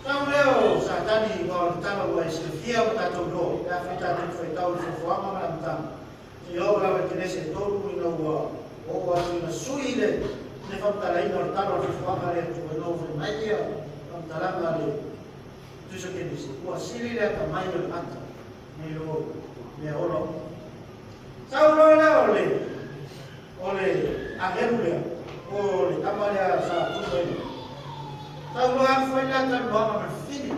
Sau lea o Satani aua o le tala ua e silafia ma tatou iloa, pe afai tatou te faitau i le Fuafuaga ma le Amataga, seia oo lava i Kenese e tolu ina ua oo atu ina sui le le faamatalaina o le tala o le fuafuaga a le Atua ina ua fai mai ia faamatalaga a le Tusi o Kenese, ua sili le atamai o le ata nai lo mea ola. Sau loa lea o le o le agelu lea, o le tama lea sa tupu ai. Sau loa alu fai le talanoaga ma le fili.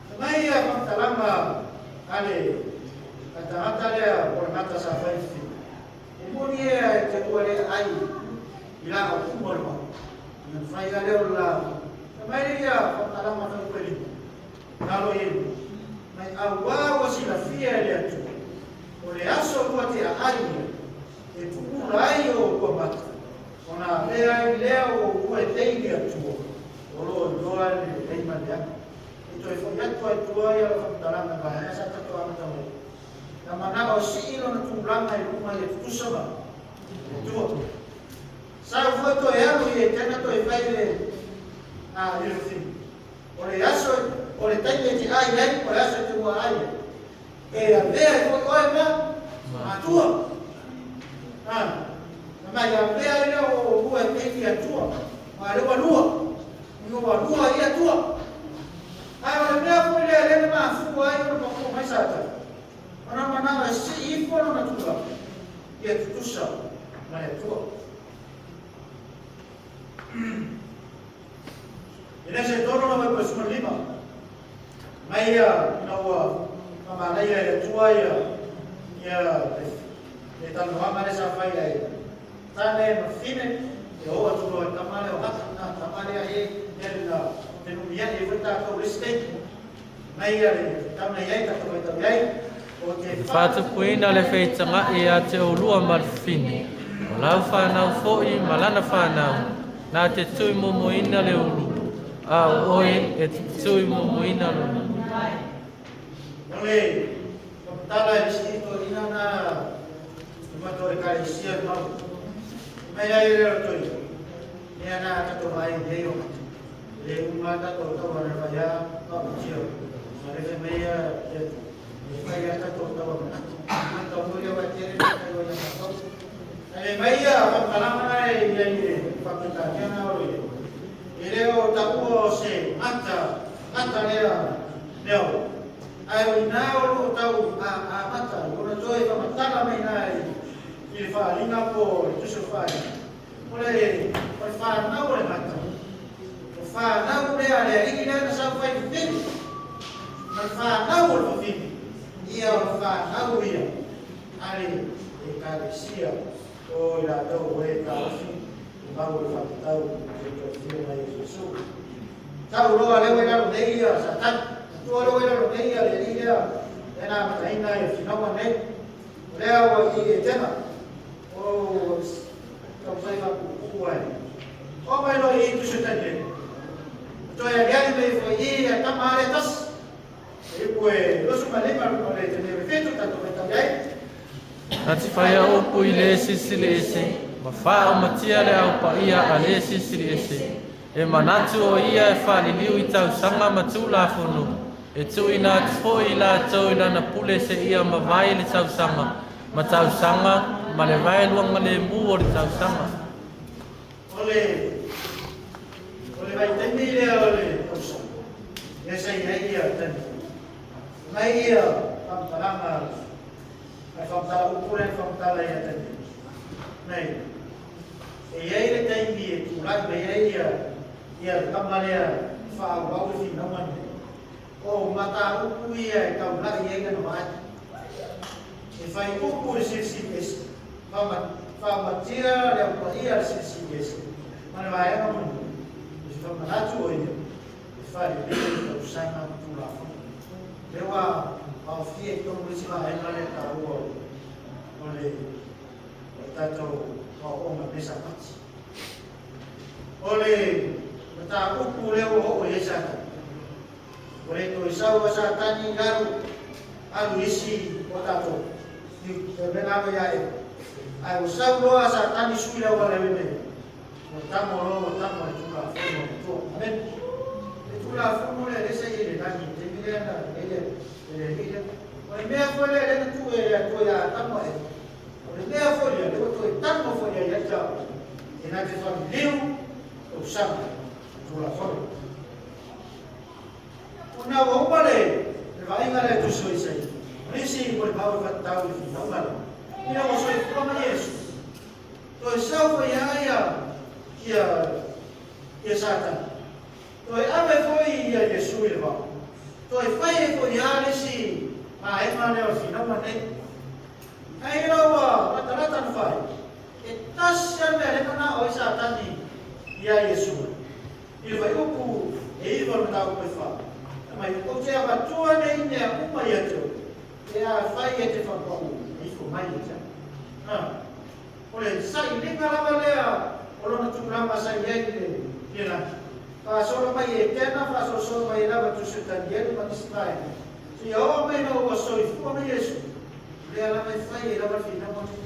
Fai mai ia faamatalaga a le tagata lea o le gata sa fai le fili. E moni ea e te ua le ai i la au uma o le mau. Ina mafai lava lea o le la. Fai mai ia faamatalaga fai koe lima. Lalo i elu. Mai auā ua silafia e le Atua, o le aso ua te aai ia, e pupula ai o ua mata, ona avea ai lea o ua e tei le Atua, o lo o iloa le lelei ma le leaga. E toe foi atu ai tua ia lau faamatalaga i vaega sa tatou amata mai ai. Na manao e sii lona tulaga i luga ia tutusa ma le Atua. Sau foi toe alu i Etena toe fai le a i le fafine. O le aso, o le taimi e te ai ai, o le aso e te ua ai ai. E avea ai foi oe ma matua. A, na mai avea ai lea o lua e keiki Atua. Ma le ua lua. Ina ua lua i Atua. Ae o le mea foi lea lea na mafua ai ona papua mai Satani. Ona manao e sii ifo lona tulaga ia tutusa ma le Atua. E le se tolu na mai 15. Mai ia ina ua faamanaia e le Atua ia ia le talanoaga lea sa fai ai tane ma fine e oo atu loa i tama lea o Hata, na tama lea e e na fenumiai ai foi tatou le isi taimi. Mai ia le tauna i ai tatou faitau i ai o te
E faatupuina le feitagai ia te oulua ma le fafine, o lau fanau foi ma lana fanau, na te tuimomoina le ulu, a o oe e te tuimomoina lona.
O le faamatala e isi toeaiina na i matou Ekalesia i Maui. Mai ai le toi mea na tatou vaai nei o ata. Le uma tatou tau ana vai a pa utia. Ma le fai mai ia le Atua. E fai a tatou tau ana ata. Tau mo ia wa tere kai o ia matou. Ale mai ia faamatalaga na e ia i le faapetania na o le e le o taua o se ata ata lea leo. Ae o ina o loo tau a a mata ona toe faamatala mai na i le faaaliga po o le tusi o le faaaliga. O le o le fanau o le mata. O fanau lea le alii lea na sau fai fafine. Ma le fanau o le fafine. Ia o le fanau ia a le Ekalesia o i latou o e taofi i mau o le faatatau i le toe afio mai o Iesu. Tau loa lea ua i lalo nei ia Satani. Matua lea ua i lalo nei ia le alii lea lea na amataina i le finauga nei. O lea ua i Etena. O taumafai faapuupuu ai. O mai loa i tusi o Taniele. Toe aliali mai foi i ia tama ale tasi. E ipu e 25 ma le tene 7 tatou faitau i ai.
Na te faia upu i le Silisili Ese, ma faaomatia le Au Paia a le Silisili Ese, e manatu o ia e faaliliu i tausaga ma tulafono, e tuuina atu foi i latou i lana pule seia mavae le tausaga ma tausaga ma le vaeluaga lemu o le tausaga.
O le o le vaitaimi lea o le tausaga, lea sa i ai ia Taniele. Mai ia faamatalaga ai faamatala upu lea na faamatala ia Taniele. Nei, e i ai le taimi e tulai mai ai ia ia le tama lea e faaauau le finauga lenei. O mataupu ia e taulai ai lana vaai. E fai upu i le Silisili Ese, faamatia le Au Paia a le Silisili Ese ma le vaega mulimuli, o se faamanatu o ia e faalelei le tausaga ma Tulafono. Lea ua aofia i totonu le isi vaega lea taua o le tatou aoaoga i Pesapati. O le mataupu lea ua oo i ai Satani. Ua le toe sau a Satani i lalo, alu isi o tatou i mea na ia Eva. Ae ua sau loa a Satani sui le auala e mai. Ua tamo loa ua tamo le Tulafono a le Atua. Amene. Le Tulafono lea lea sa i ai i le lagi i le taimi lea na i ai le le Alii lea. O le mea foi lea lea na tuu e le Atua ia Atamu ma Eva, o le mea foi lea lea ua toe tamo foi i ai ia te au, e na te faliliu tausaga le Tulafono. Ona ua uma le le vaaiga lea e tusi o Isaia, o nisi molimau e faatatau i le finauga lea, ina ua soifua mai Iesu, Toe sau foi lava ia, ia, ia Satani. Toe ave foi ia Iesu i le vao. Toe fai ai foi lava le isi vaega lea o le finauga nei. Ae ina ua latalata ona fai, e tasi lava le mea lea e manao ai Satani iā Iesu i le fuaiupu e 9 o le mataupu e 4, fai mai, Ou te avatua nei mea uma ia te oe, pe afai e te faapau e ifo mai ia te au. Ha. O le sailiga lava lea o lona tulaga sa i ai i le lagi. Faasolo mai i Etena, faasolosolo mai ai lava tusi o Tanielu ma nisi vaega, seia oo mai ina ua soifua mai Iesu, o lea lava e fai ai lava le finauga nei.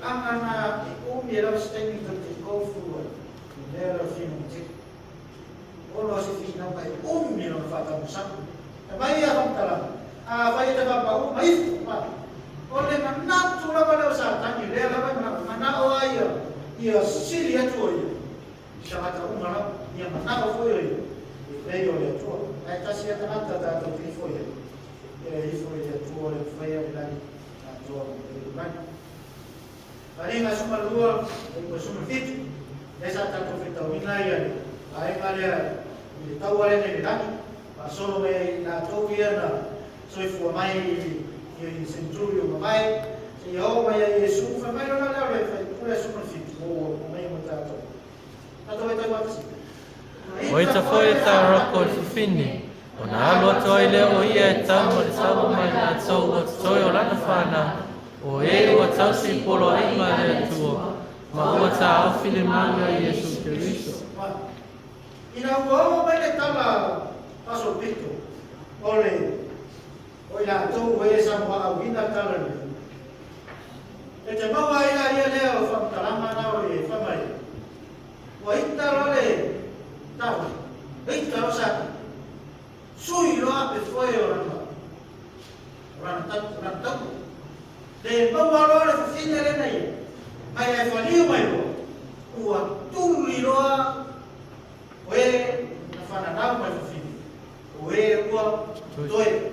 Mafuaaga na e umi ai lava se taimi tou te go through ai le mea lea o le finauga tele. Ono o se finauga e umi lona faatamusaga. E mai ia faamatalaga, Afai e te faapau ma ifo, ma o le manatu lava lea o Satani, lea lava e manao, manao lava ia, ia sili atu o ia i tagata uma lava, ia manao foi o ia e pei o le Atua. Ae tasi ia tagata tatou te ifo i ai, e ifo i le Atua o le faia o le lagi atoa ma le lagi. Paeaiga 12 i le 17, lea sa tatou fetauina ai le vaega lea i le taua lea nei i le lagi, faasolo mai ai i latou ia na soifua mai i century ua mavae, seia oo mai ai Iesu, fai mai loa lea o le faipule 17, ua omai mo tatou. Tatou vaitau faatasi.
Ua ita foi e Taroko i fafine, ona alu atu ai lea o ia e tau ma le taua ma i latou ua totoe o lana fanau, o e ua tausi i poloaiga a le Atua, ma ua taofi le mau ia Iesu Keriso.
Ina ua oo mai le tala faasopito o le o i latou e sa muaauina tala nei, e te maua ai la ia lea o faamatalaga na o le fai mai, Ua ita loa le taula, ita loa Satani, sui loa ape foe o lana, o lana tau, o lana taua. Le maua loa le fafine lea na ia, mai ae faliu mai loa, ua tuli loa o e na fananau mai fafine, o e ua toe.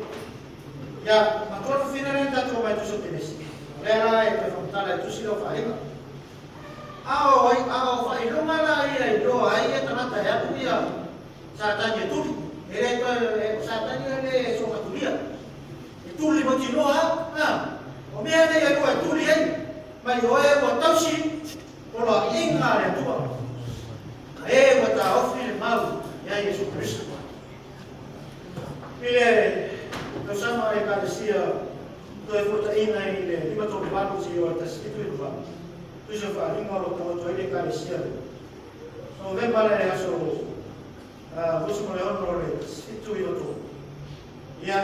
Ia, matua le fafine lea na tatou omai tusi o Tenesi. O lea la e toe faamatala e tusi lau faaaliga. A o ai, a o faailoga la ia i loa ai ia tagata e alu ia Satani e tuli. E le toe, o Satani e le soogatulia. E tuli mautinoa a, a. O mea nei e lua e tuli ai, mai o e ua tausi poloaiga a le Atua, ma e ua taofi le mau ia Iesu Keriso. I le tausaga o le Ekalesia toe fuataina i le 538 seia o le 1798, tusi o faaaliga o lo o taoto ai le Ekalesia lea. Novema le aso 26 o le 1793. Ia,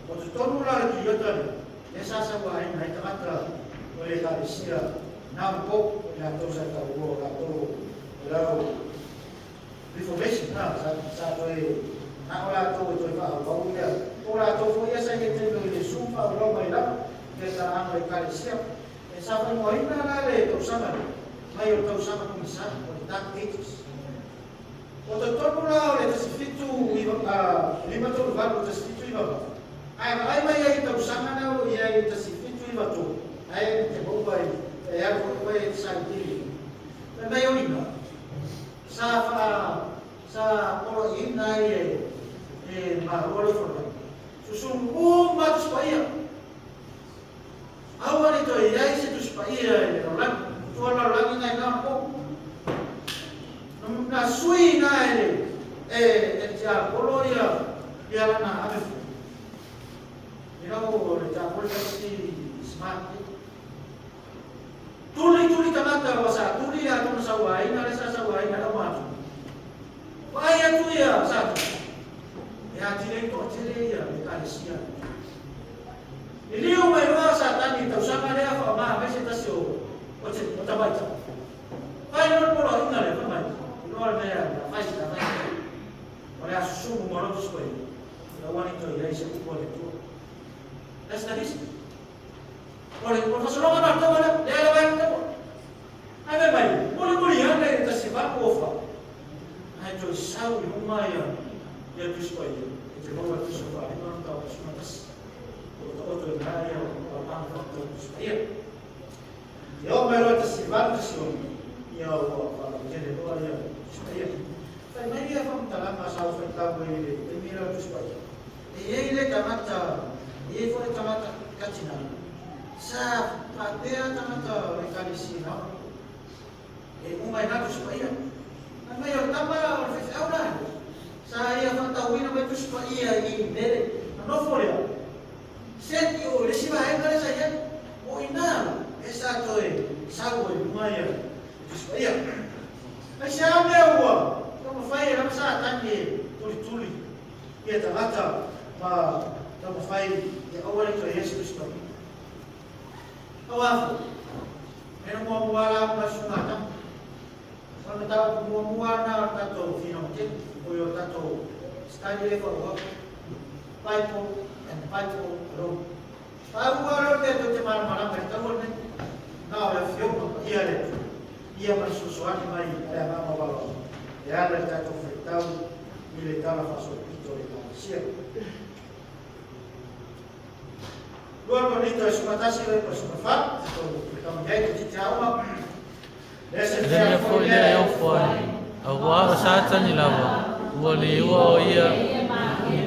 o totonu la o le piriota lea, lea sa sauaina ai tagata o le Ekalesia na po i latou sa taua o latou o lau Reformation, ha, sa, sa toe manao latou e toe faaauau ia, po o latou foi ia sa i ai i le taimi o Iesu faaauau mai lava ia taaga o Ekalesia. E sa faimoaina la le tausaga lea mai o le tausaga pogisa, o le Dark Ages. O totonu la o le 17 9 3 8 1798, ae vaai mai ai i tausaga na o i ai i le 1793, ae te maua i, e alu foi oe e te sailiili. Fai mai o ina, Sa faa sa poloaiina ai e e Malo le Fono. Susunu uma Tusi Paia. Aua ne i toe i ai se Tusi Paia i le lalolagi. Tua le lalolagi na ina ona po. Na sui ina e le e e le tiapolo ia ia lana ave fu. Ina o le tiapolo tasi smart. Tuli tuli tagata ua sa tuli le atuna sauaina le sa sauaina lau matua. Vaai atu ia Satani e atili ai toatele ia Ekalesia. Liliu mai loa Satani i tausaga lea whaomaa mai se tasi o, o, te, o tamaiti. Fai lea o le poloaiga lea fai mai, iloa le mea o le a fai, o le a fai. O le a susumu ma lou Tusi Paia, e aua ne i toe i ai se upu a le Atua. That's the reason. O le faasologa na o le taua lea, lea lava e alu taua. Ae fai mai, mulimuli ane i le 18 ofa, ae toe sau i luma ia ia Tusi Paia, e te maua le Tusi o Faalima na tau suma tasi. O lo taoto i ina ia o palapala faapitoa Tusi Paia. E oo mai loa 18 16, ia ua faalautele loa ia Tusi Paia. Fai mai ia faamatalaga sa ou faitau ai i le taimi lea o Tusi Paia. E i ai le tagata, e i ai foi le tagata Katina, sa faapea tagata o le Ekalesia na ona e uma i na Tusi Paia. Fai mai o le tama o le faifeau la, sa ia faatauina mai Tusi Paia i mele, na nofo lea, sent i o i le isi vaega lea sa i ai, o i ina e sa toe sau ai i luga ia Tusi Paia. Aisea mea ua taumafai ai lava Satani e tulituli ia tagata ma taumafai ia aua ne i toe i ai se Tusi Paia? Aua foi, e na muamua la ma susuga a tama. O le mataupu muamua lena o le tatou finauga tele, o le tatou study lea faaauau, Bible and the Bible alone. Pau lava lea o le mea tou te malamalama i le taua lenei, na o le Afioga Paia a le Atua, ia ma le fesoasoani mai a le Agaga Maualalo e ala i le tatou faitau i le Tala Faasolopito o le Ekalesia. 2 Korinito e 11 le 14, tatou tau i ai toeitiiti aoga. Le se
Le
mea
mea
foi
foi
lea
lea
e
e
ofo
ofo
ai.
ai, auā o Satani lava, ua liua o ia i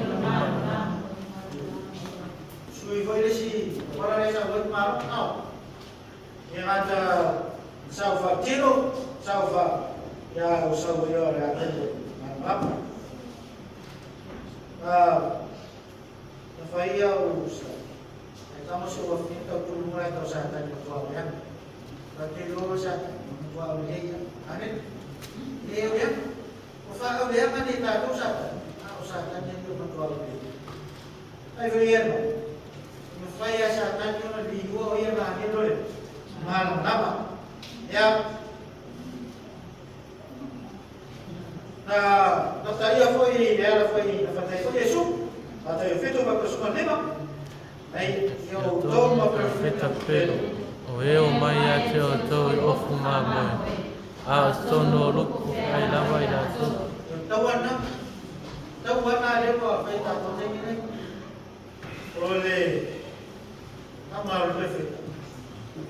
Sui foi le isi auala lea sa auai malo ao. E gata sau fa tino, sau fa ia o sau ia o le a tele malamalama. Na fai ia o sa e tamo se ua fini tau tulu mura tau sa tani matua o leaga. Tau te loa sa tani matua o lelei ia. Amen. Le o leaga. O fa au leaga ni tātou sa tani. A o sa tani o matua o lelei. Ai foi ia no. Ma fai a sa tani ona liua o ia ma angelo le malamalama. Ia. Na na taia foi le ala foi na fatai foi Iesu. Mataio 7 ma pasuma 5. Ai ia
Ia
outou
outou
ma
perofeta
perofeta
pelu,
pelu.
o e omai ia te outou i ofu mamoe, a o totonu o luku ai lava i latou.
Tauana, tauana lea ua fai tatou taimi nei. O le tama o le perofeta,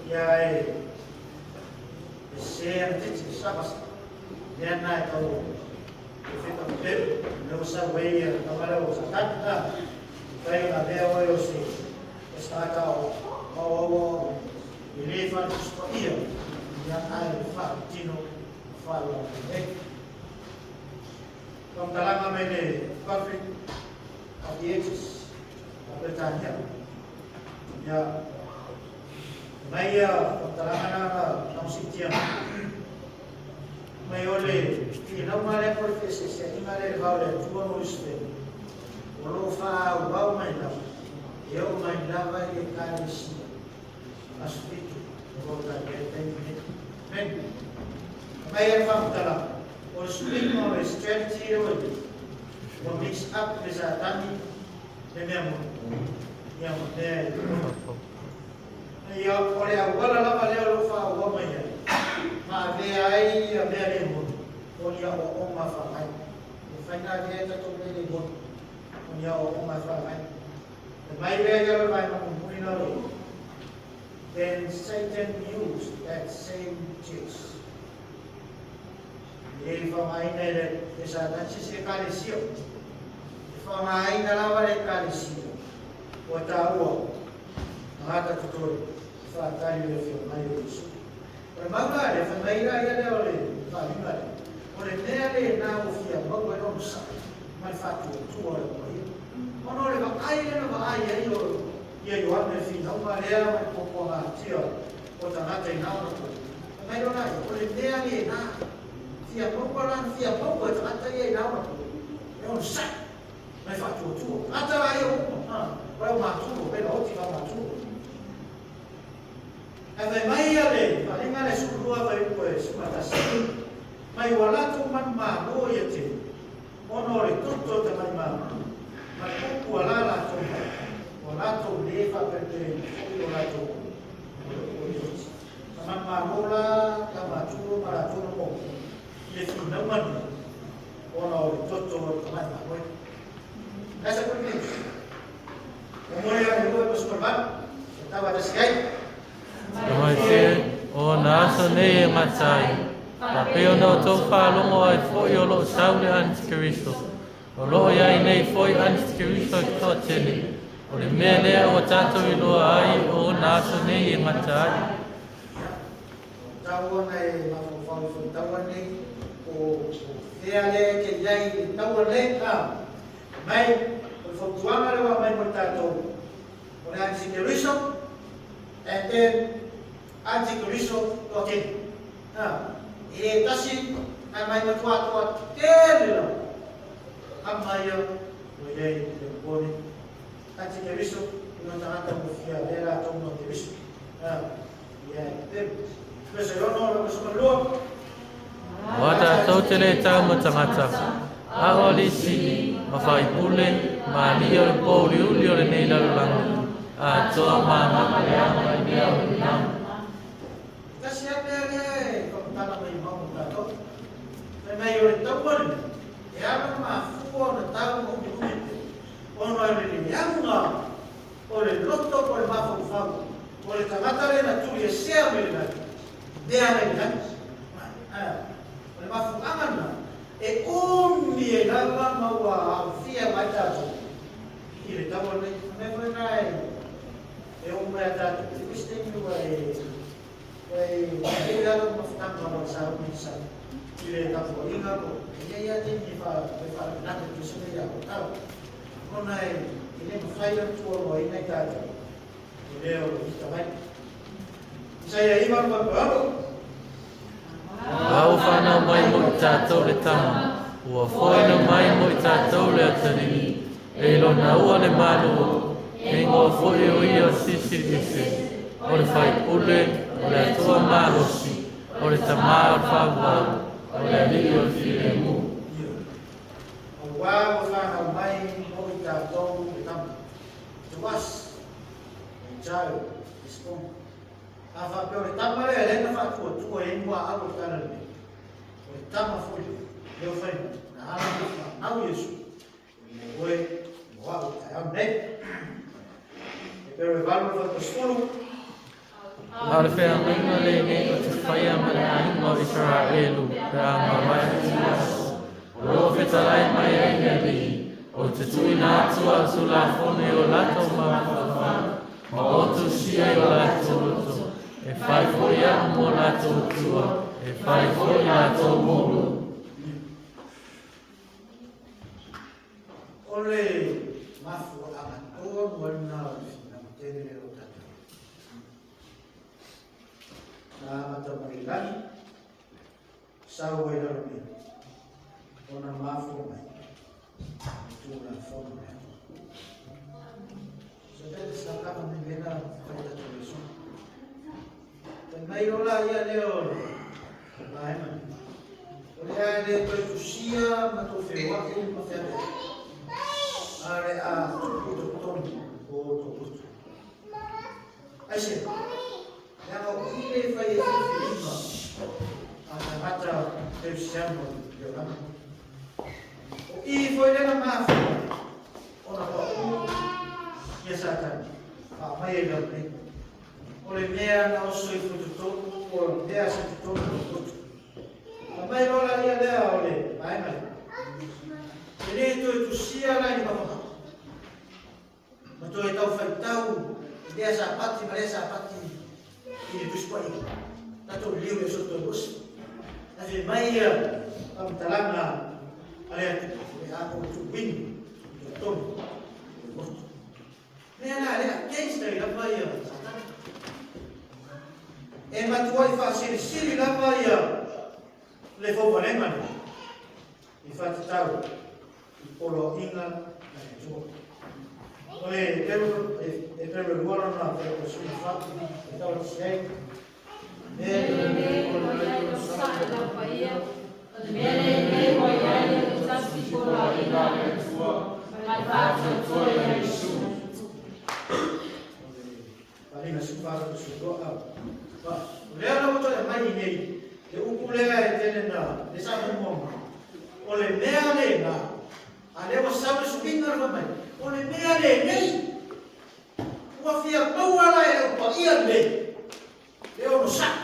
ia e se ana titi, sabas. Lea na e tau perofeta pelu, lea ua sau ai ia tama lea o Satani. Fai ona mea oe o se o se tagata o maoaoa i le faale-Tusi Paia, ia ae faatino ma faalauaina ai. Faamatalaga mai le Conflict of the Ages a Peretania. Ia, mai ia faamatalaga na na tausitia mai o le finauga lea po o le feeseeseaiga lea i le va o le Atua ma Lusifelo, o lo o faaauau mai lava, e oo mai lava i Ekalesia Aso 7 o lo o tali ai le taimi lenei. Amen. Mai ai le faamatalaga, o le suiga o le strategy lea ua i ai, ua mix up le Satani le mea moni, ia ma mea e le moni. Ia, o le auala lava lea o lo o faaauau mai ai, ma avea ai ia mea le moni, o ni aoaoga faavae. E mafai ona avea ai tatou mea le moni, o ni aoaoga e faavae. E mai lea i lalo o le vaega mulimuli na o lo o i ai. Then Satan used that same church. E faaaogaina e le Satani se isi ekalesia. E faaaogaina lava le ekalesia ua taua tagata totoe e faatali i le afio mai o Iesu. O le mau la lea, fai mai la ia lea o le faaaliga lea, o le mea lena ua fia maua ai le onosai ma le faatuatua o le Paia. Ona o le vaai lea na vaai ai o ia Ioane le finauga lea ma le puapuagatia o tagata i na ona po. Fai mai lona ia, o le mea lena fia maua la na fia maua e tagata ia i na ona po, e onosai ma le faatuatua. Tagata la ia uma, o le aumatulu, pe na oti faamatulu. Ae fai mai ia le faaaliga lea 12 fuaiupu e 11. Mai ua latou manumalo ia te ona o le toto o tamaimalo, ma le upu a la latou mau, ua latou lē faapelepeleina foi o latou o le upu o le oti. Na manumalo la tama Turo ma latou na mo i le finauga nei, ona o le toto o le tamaimalo. That's a good news. O mo le ua pasupalvanu, e tau atasi ai.
Mai se o na aso nei e matai. Faapea ona outou faalogo ai foi o loo sau le Antikeriso. O loo iai nei foi Antikeriso e toatele. O le mea lea ua tatou iloa ai o ona aso nei e gata ai.
Tau ona e mafaufau i faitaua nei, o fea le ke iai i taua nei, a. Mai, o le fautuaga le ua mai mo le tatou, o le Antikeriso, and then Antikeriso toatele. E tasi, ai mai matua toa tele lau. Ama ia, ua iai le pone. Antikeriso, ina tagata mo fia le latou no Keriso. Ia, e Pese ono, le pasomalua.
Ua tatou te le tau ma tagata. A o alisi, ma faipule, ma alii o le pouliuli o lenei lalolagi. Atoa ma agaga i mea o le lagi.
Tasi a mea lea e whakatala mai mau mo tātou. Mai mai o le taua lenei, e ala mafua ona tau ma umi umi pe. Ona o le leaga o le loto po le mafaufau. O le tagata le na tuli e sea me le lagi. Mea le lagi. O le mafuaga na, e umi e lava ma ua aofia mai tātou. I le taua nei. Mea foi na e o mai a tātou. Te Kristeni ua e e lalo mafutanga mo sa umi sa i le tapuaiga po e ia te ni fa e fa na te tu se ia o tau ona e le mafai ona tuualoaina i tatou i lea o le ita mai Isaia iva ma paalo.
A ua whanau mai mo i tātou le tama. Ua foaina mai mo i tātou le atalii. E lona ua le Malo. E ingoa foi o ia o Silisili Ese. O le Faipule, o le Atua Malosi, o le Tamā o le Faavavau, o le Alii o le Filemu.
Auā ua whanau mai mo i tātou le tama. To us, a child is born. A whapea o le tama lea le na whaatuatua e ingoa au o tala nei. O le tama foi le, leo whai mai. Na ala na whanau Iesu. Mo oe, mo au tai au nei. E pero e valu le whakasulu.
A o le feagaiga lenei ou te faia ma le aiga o Isaraelu pe a mavae atu ia aso. O loo fetalai mai ai le Alii, ou te tuuina atu a'u tulafono i o latou mafaufau, ma ou tusia i o latou loto, e fai foi a'u mo latou Atua, e fai foi latou mo'u.
O le mafuaaga tonu ai na o le finau tele le o tatou. Na amata mai lagi, sau ai lalo nei, ona mafua mai, i tulafono le Atua. So te sa kama me lena fai tatou le so. Fai mai o la ia lea o le vaega. O le a le toe tusia ma tō wheoai ma whea. A le a tupu totonu o tō loto. Ai se, leaga o i le fai e whiwhiringa a tagata Keristiano le olaga. O i foi lena mafua ona paʻu ia Satani faamai e lau nei. O le mea na oso ifo i totonu o le mea sa totonu o le loto. A mai loa la ia lea o le vaega lea. E le toe tusia la i le papakapa. Ma toe tau faitau i lea sapati ma lea sapati i le Tusi Paia. Tatou liliu i aso toe osi. Na fai mai ia faamatalaga a le Atua, o le a ou tuuina i totonu o le loto. Mea la lea against ai lava ia Satani. E matuai faasilisili lava ia le fauvalega lea i faatatau i poloaiga a le Atua. O le e pero e lua lona faitausuga fa, e tau atu ai.
E o le
i nei, le upu lea e tele na, le sa muamua, o le mea lena, a lea ua sau le suiga le fai mai, o le mea lenei, ua fia maua la e le au paia lenei, le onosai,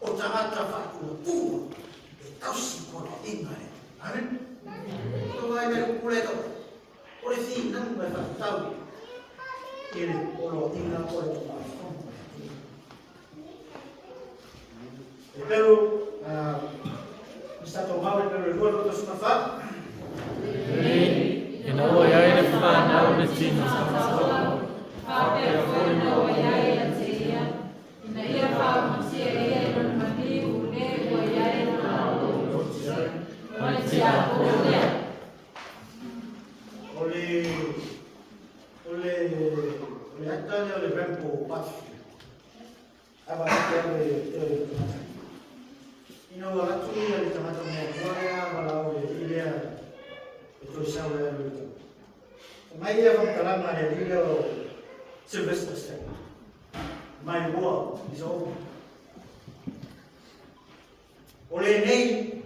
o tagata faatuatua e tausi poloaiga lea. Amen. Tou vaai mai le upu lea e tau, o le finau ma le faatatau i le poloaiga o le Tulafono a le Atua. E pelu, Mr. Tomau, e pelu e 2, 24.
Ina ua i ai le fanau le tino.
Faapea foi na ua i ai ia te ia, ina ia faaumatia e ia i lona maliu le ua i ai le Malo. O le tiakono lea.
O le ata lea o le Rambo Butterfield. A va te le te tagata. Ina ua latu ia le tagata muamua lea valaau i le alii lea e toe sau ai alu i le tau. Mai ia faamatalaga a le alii lea o Sylvester Stallone. My war is over. O lenei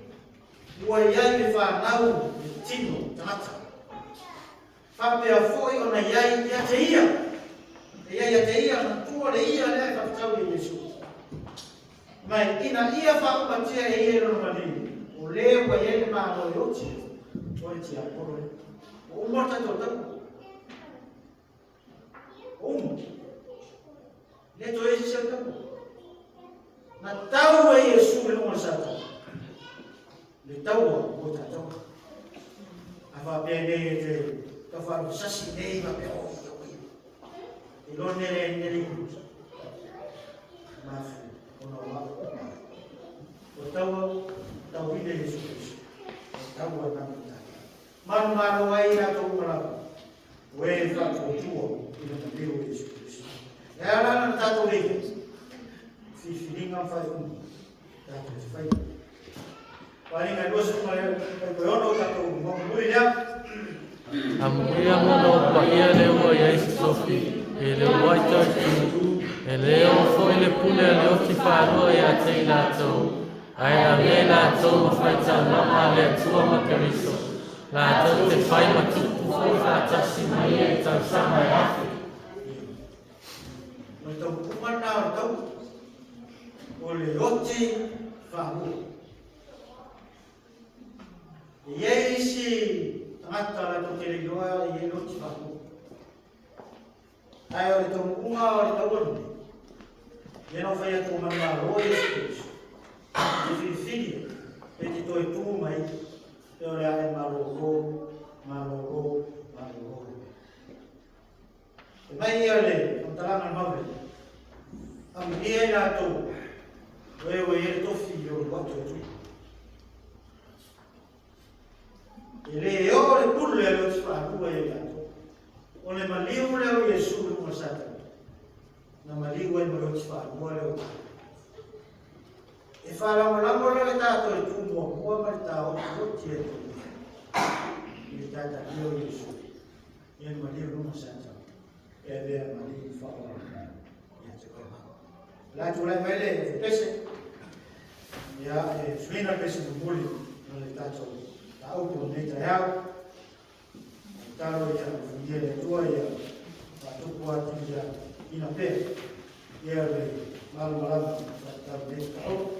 ua i ai le fanau le tino tagata. Faapea foi ona i ai ia te ia. E i ai ia te ia, matua le ia lea e faatatau i Iesu. Mai ina ia faaumatia e ia i lona maliu, o le ua i ai le Malo e oti, o le tiapolo lea. Ua uma le tatou tau. Ua uma. Le toe isi se tau. Na tau e Iesu i luga o le Satani. Le taua mo tatou. A faapea nei e te taufaalogo nei faapea o ia o ia. E lo nele nele i mafu ona o au. O taua tauina Iesu Kristo. O taua na mo tatou. Manumalo ai latou uma lava. O e faatuatua i le maliu o Iesu Kristo. E ala na tatou lei. Filifiliga ma faaiuga. Tatou te fai. Paeaiga e 26 tatou mamului lea.
Amuia mo lau paia le ua i ai se tofi, e le uluai tautu, e le oo foi le pule a le oti faalua ia te i latou, ae avea i latou ma faitaulaga a le Atua ma Keriso, latou te fai ma tupu foi faatasi ma ia i tausaga e 1,000.
O le taupuga lena o le tau. O le oti faalua. E i ai isi tagata latou te le iloa e i ai le oti faalua. Ae o le taunuuga o le taua lenei, ia na fai atu manumalo Iesu Keriso. E te filifili pe te toe tu mai pe o le a e malolo, malolo, malolo. E mai ia le faamatalaga le mau lea. Amuia i latou, o e ua i ai le tofi i o atu e tu. E le oo le pule a le oti faalua ia i latou. O le maliu lea o Iesu i luga o le Satani. Na maliu ai ma le oti faalua lea o tatou. E faalagolago la le tatou e tu muamua ma le taofi oti e tu. I le tatalia o Iesu. Ia le maliu i luga o le Satani. E avea maliu faaaloalo ia te oe. La tulai mai le pese. Ia e suina pese mulimuli o le tatou taupu o lenei taeao. Talo ia funia le Atua ia faatupu atili ia ina pea. Ia le malamalama faatatau lenei taupu.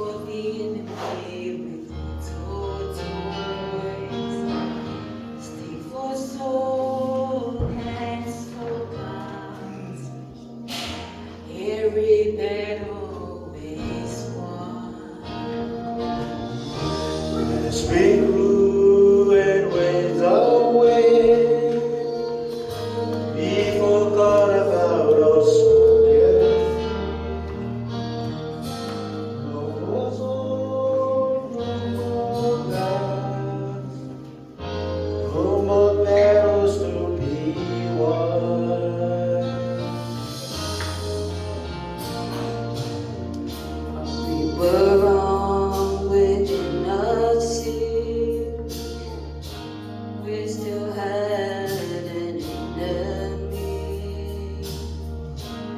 for the enemy with little toys. Stick for soul, hands for guns. Every battle is won.
As we grew and went away, we forgot about us soldiers. No more sword, no more guns, no more battles to be won.
We were wrong, we did not see. We still had an enemy.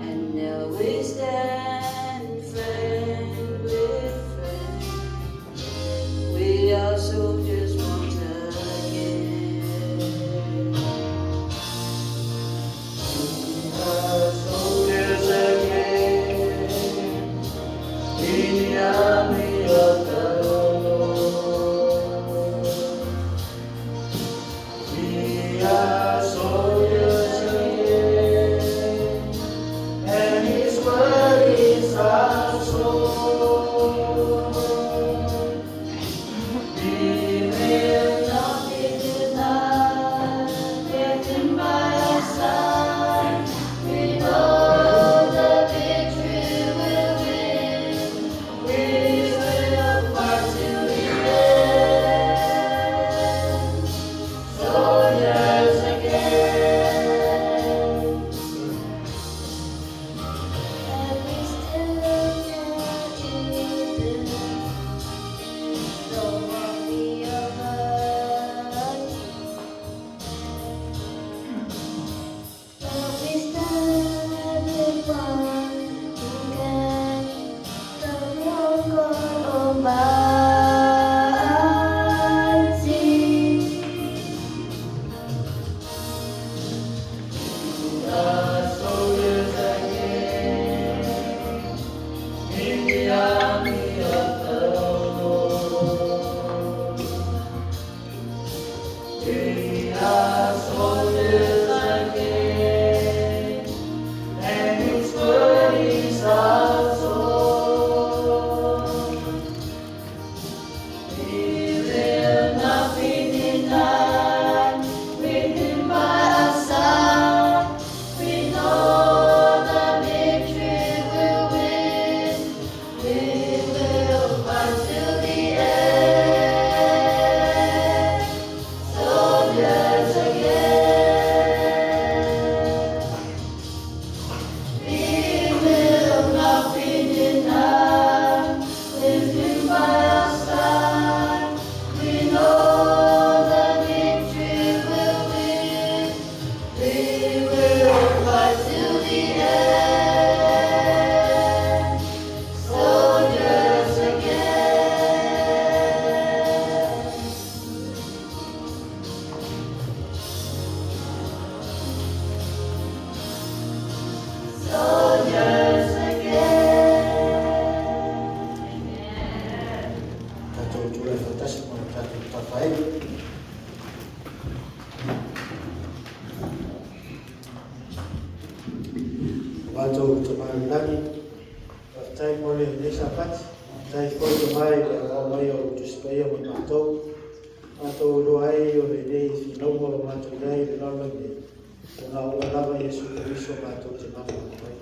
And now we stand friend with friend. We are soldiers once again.
We are soldiers again in the army of the Lord. We are soldiers again, and His word is our sword. We will
Not be denied, with Him by our side. We know the victory will win. We will fight till the end. Soldiers again. And we still can't even know what we are fighting. But we stand with one who can, the Lord God Almighty.
We are soldiers again in the army of the Lord. We are soldiers again, and His word is our sword.
We will not be denied, with Him by our side. We know the victory will win. We will fight till the end. Soldiers again. We will not be denied, with Him by our side. We know the victory will win. We will fight till the end. Soldiers again. Soldiers again.
Tatou tulai faatasi mo le tatou tafaili. O matou Tama i le Lagi, faafetai mo lenei Sapati, faafetai foi Tama i le aoao mai o lou Tusi Paia mo i matou. Matou iloa ai o lenei finauga o lo matou i ai i le lalolagi nei, ona o oe lava Iesu Keriso matou te mafuta ai.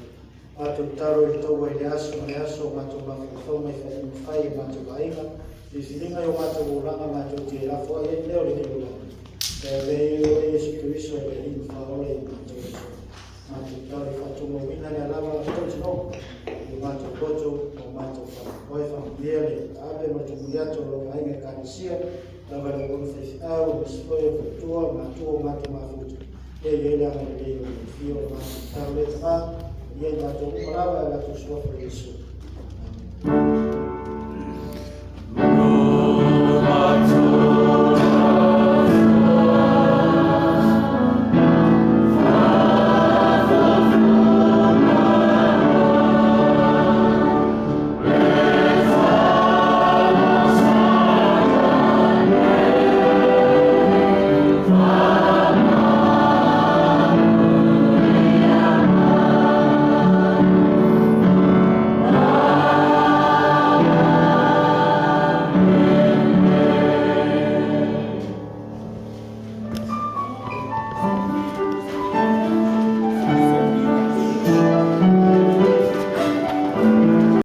Matou tatalo i le taua i le aso ma le aso o matou mafaufauga i faaiuga fai e matou aiga, filifiliga i o matou olaga matou te lafoai ai lea o lenei olaga. E avea ai oe Iesu Keriso e le Alii ma Faaola i matou aso. Matou tatalo i faatumauina lea lava tautinoga i o matou loto ma o matou faamoemoe faamanuia le taape ma le tumuli atu o lau aiga Ekalesia, lava le auauna faifeau, aemaise foi o faletua, matua o matou mafuta. Ia i ai le agalelei o le Fia o matou tatalo le Tama, ia i matou uma lava e latou suafa o Iesu.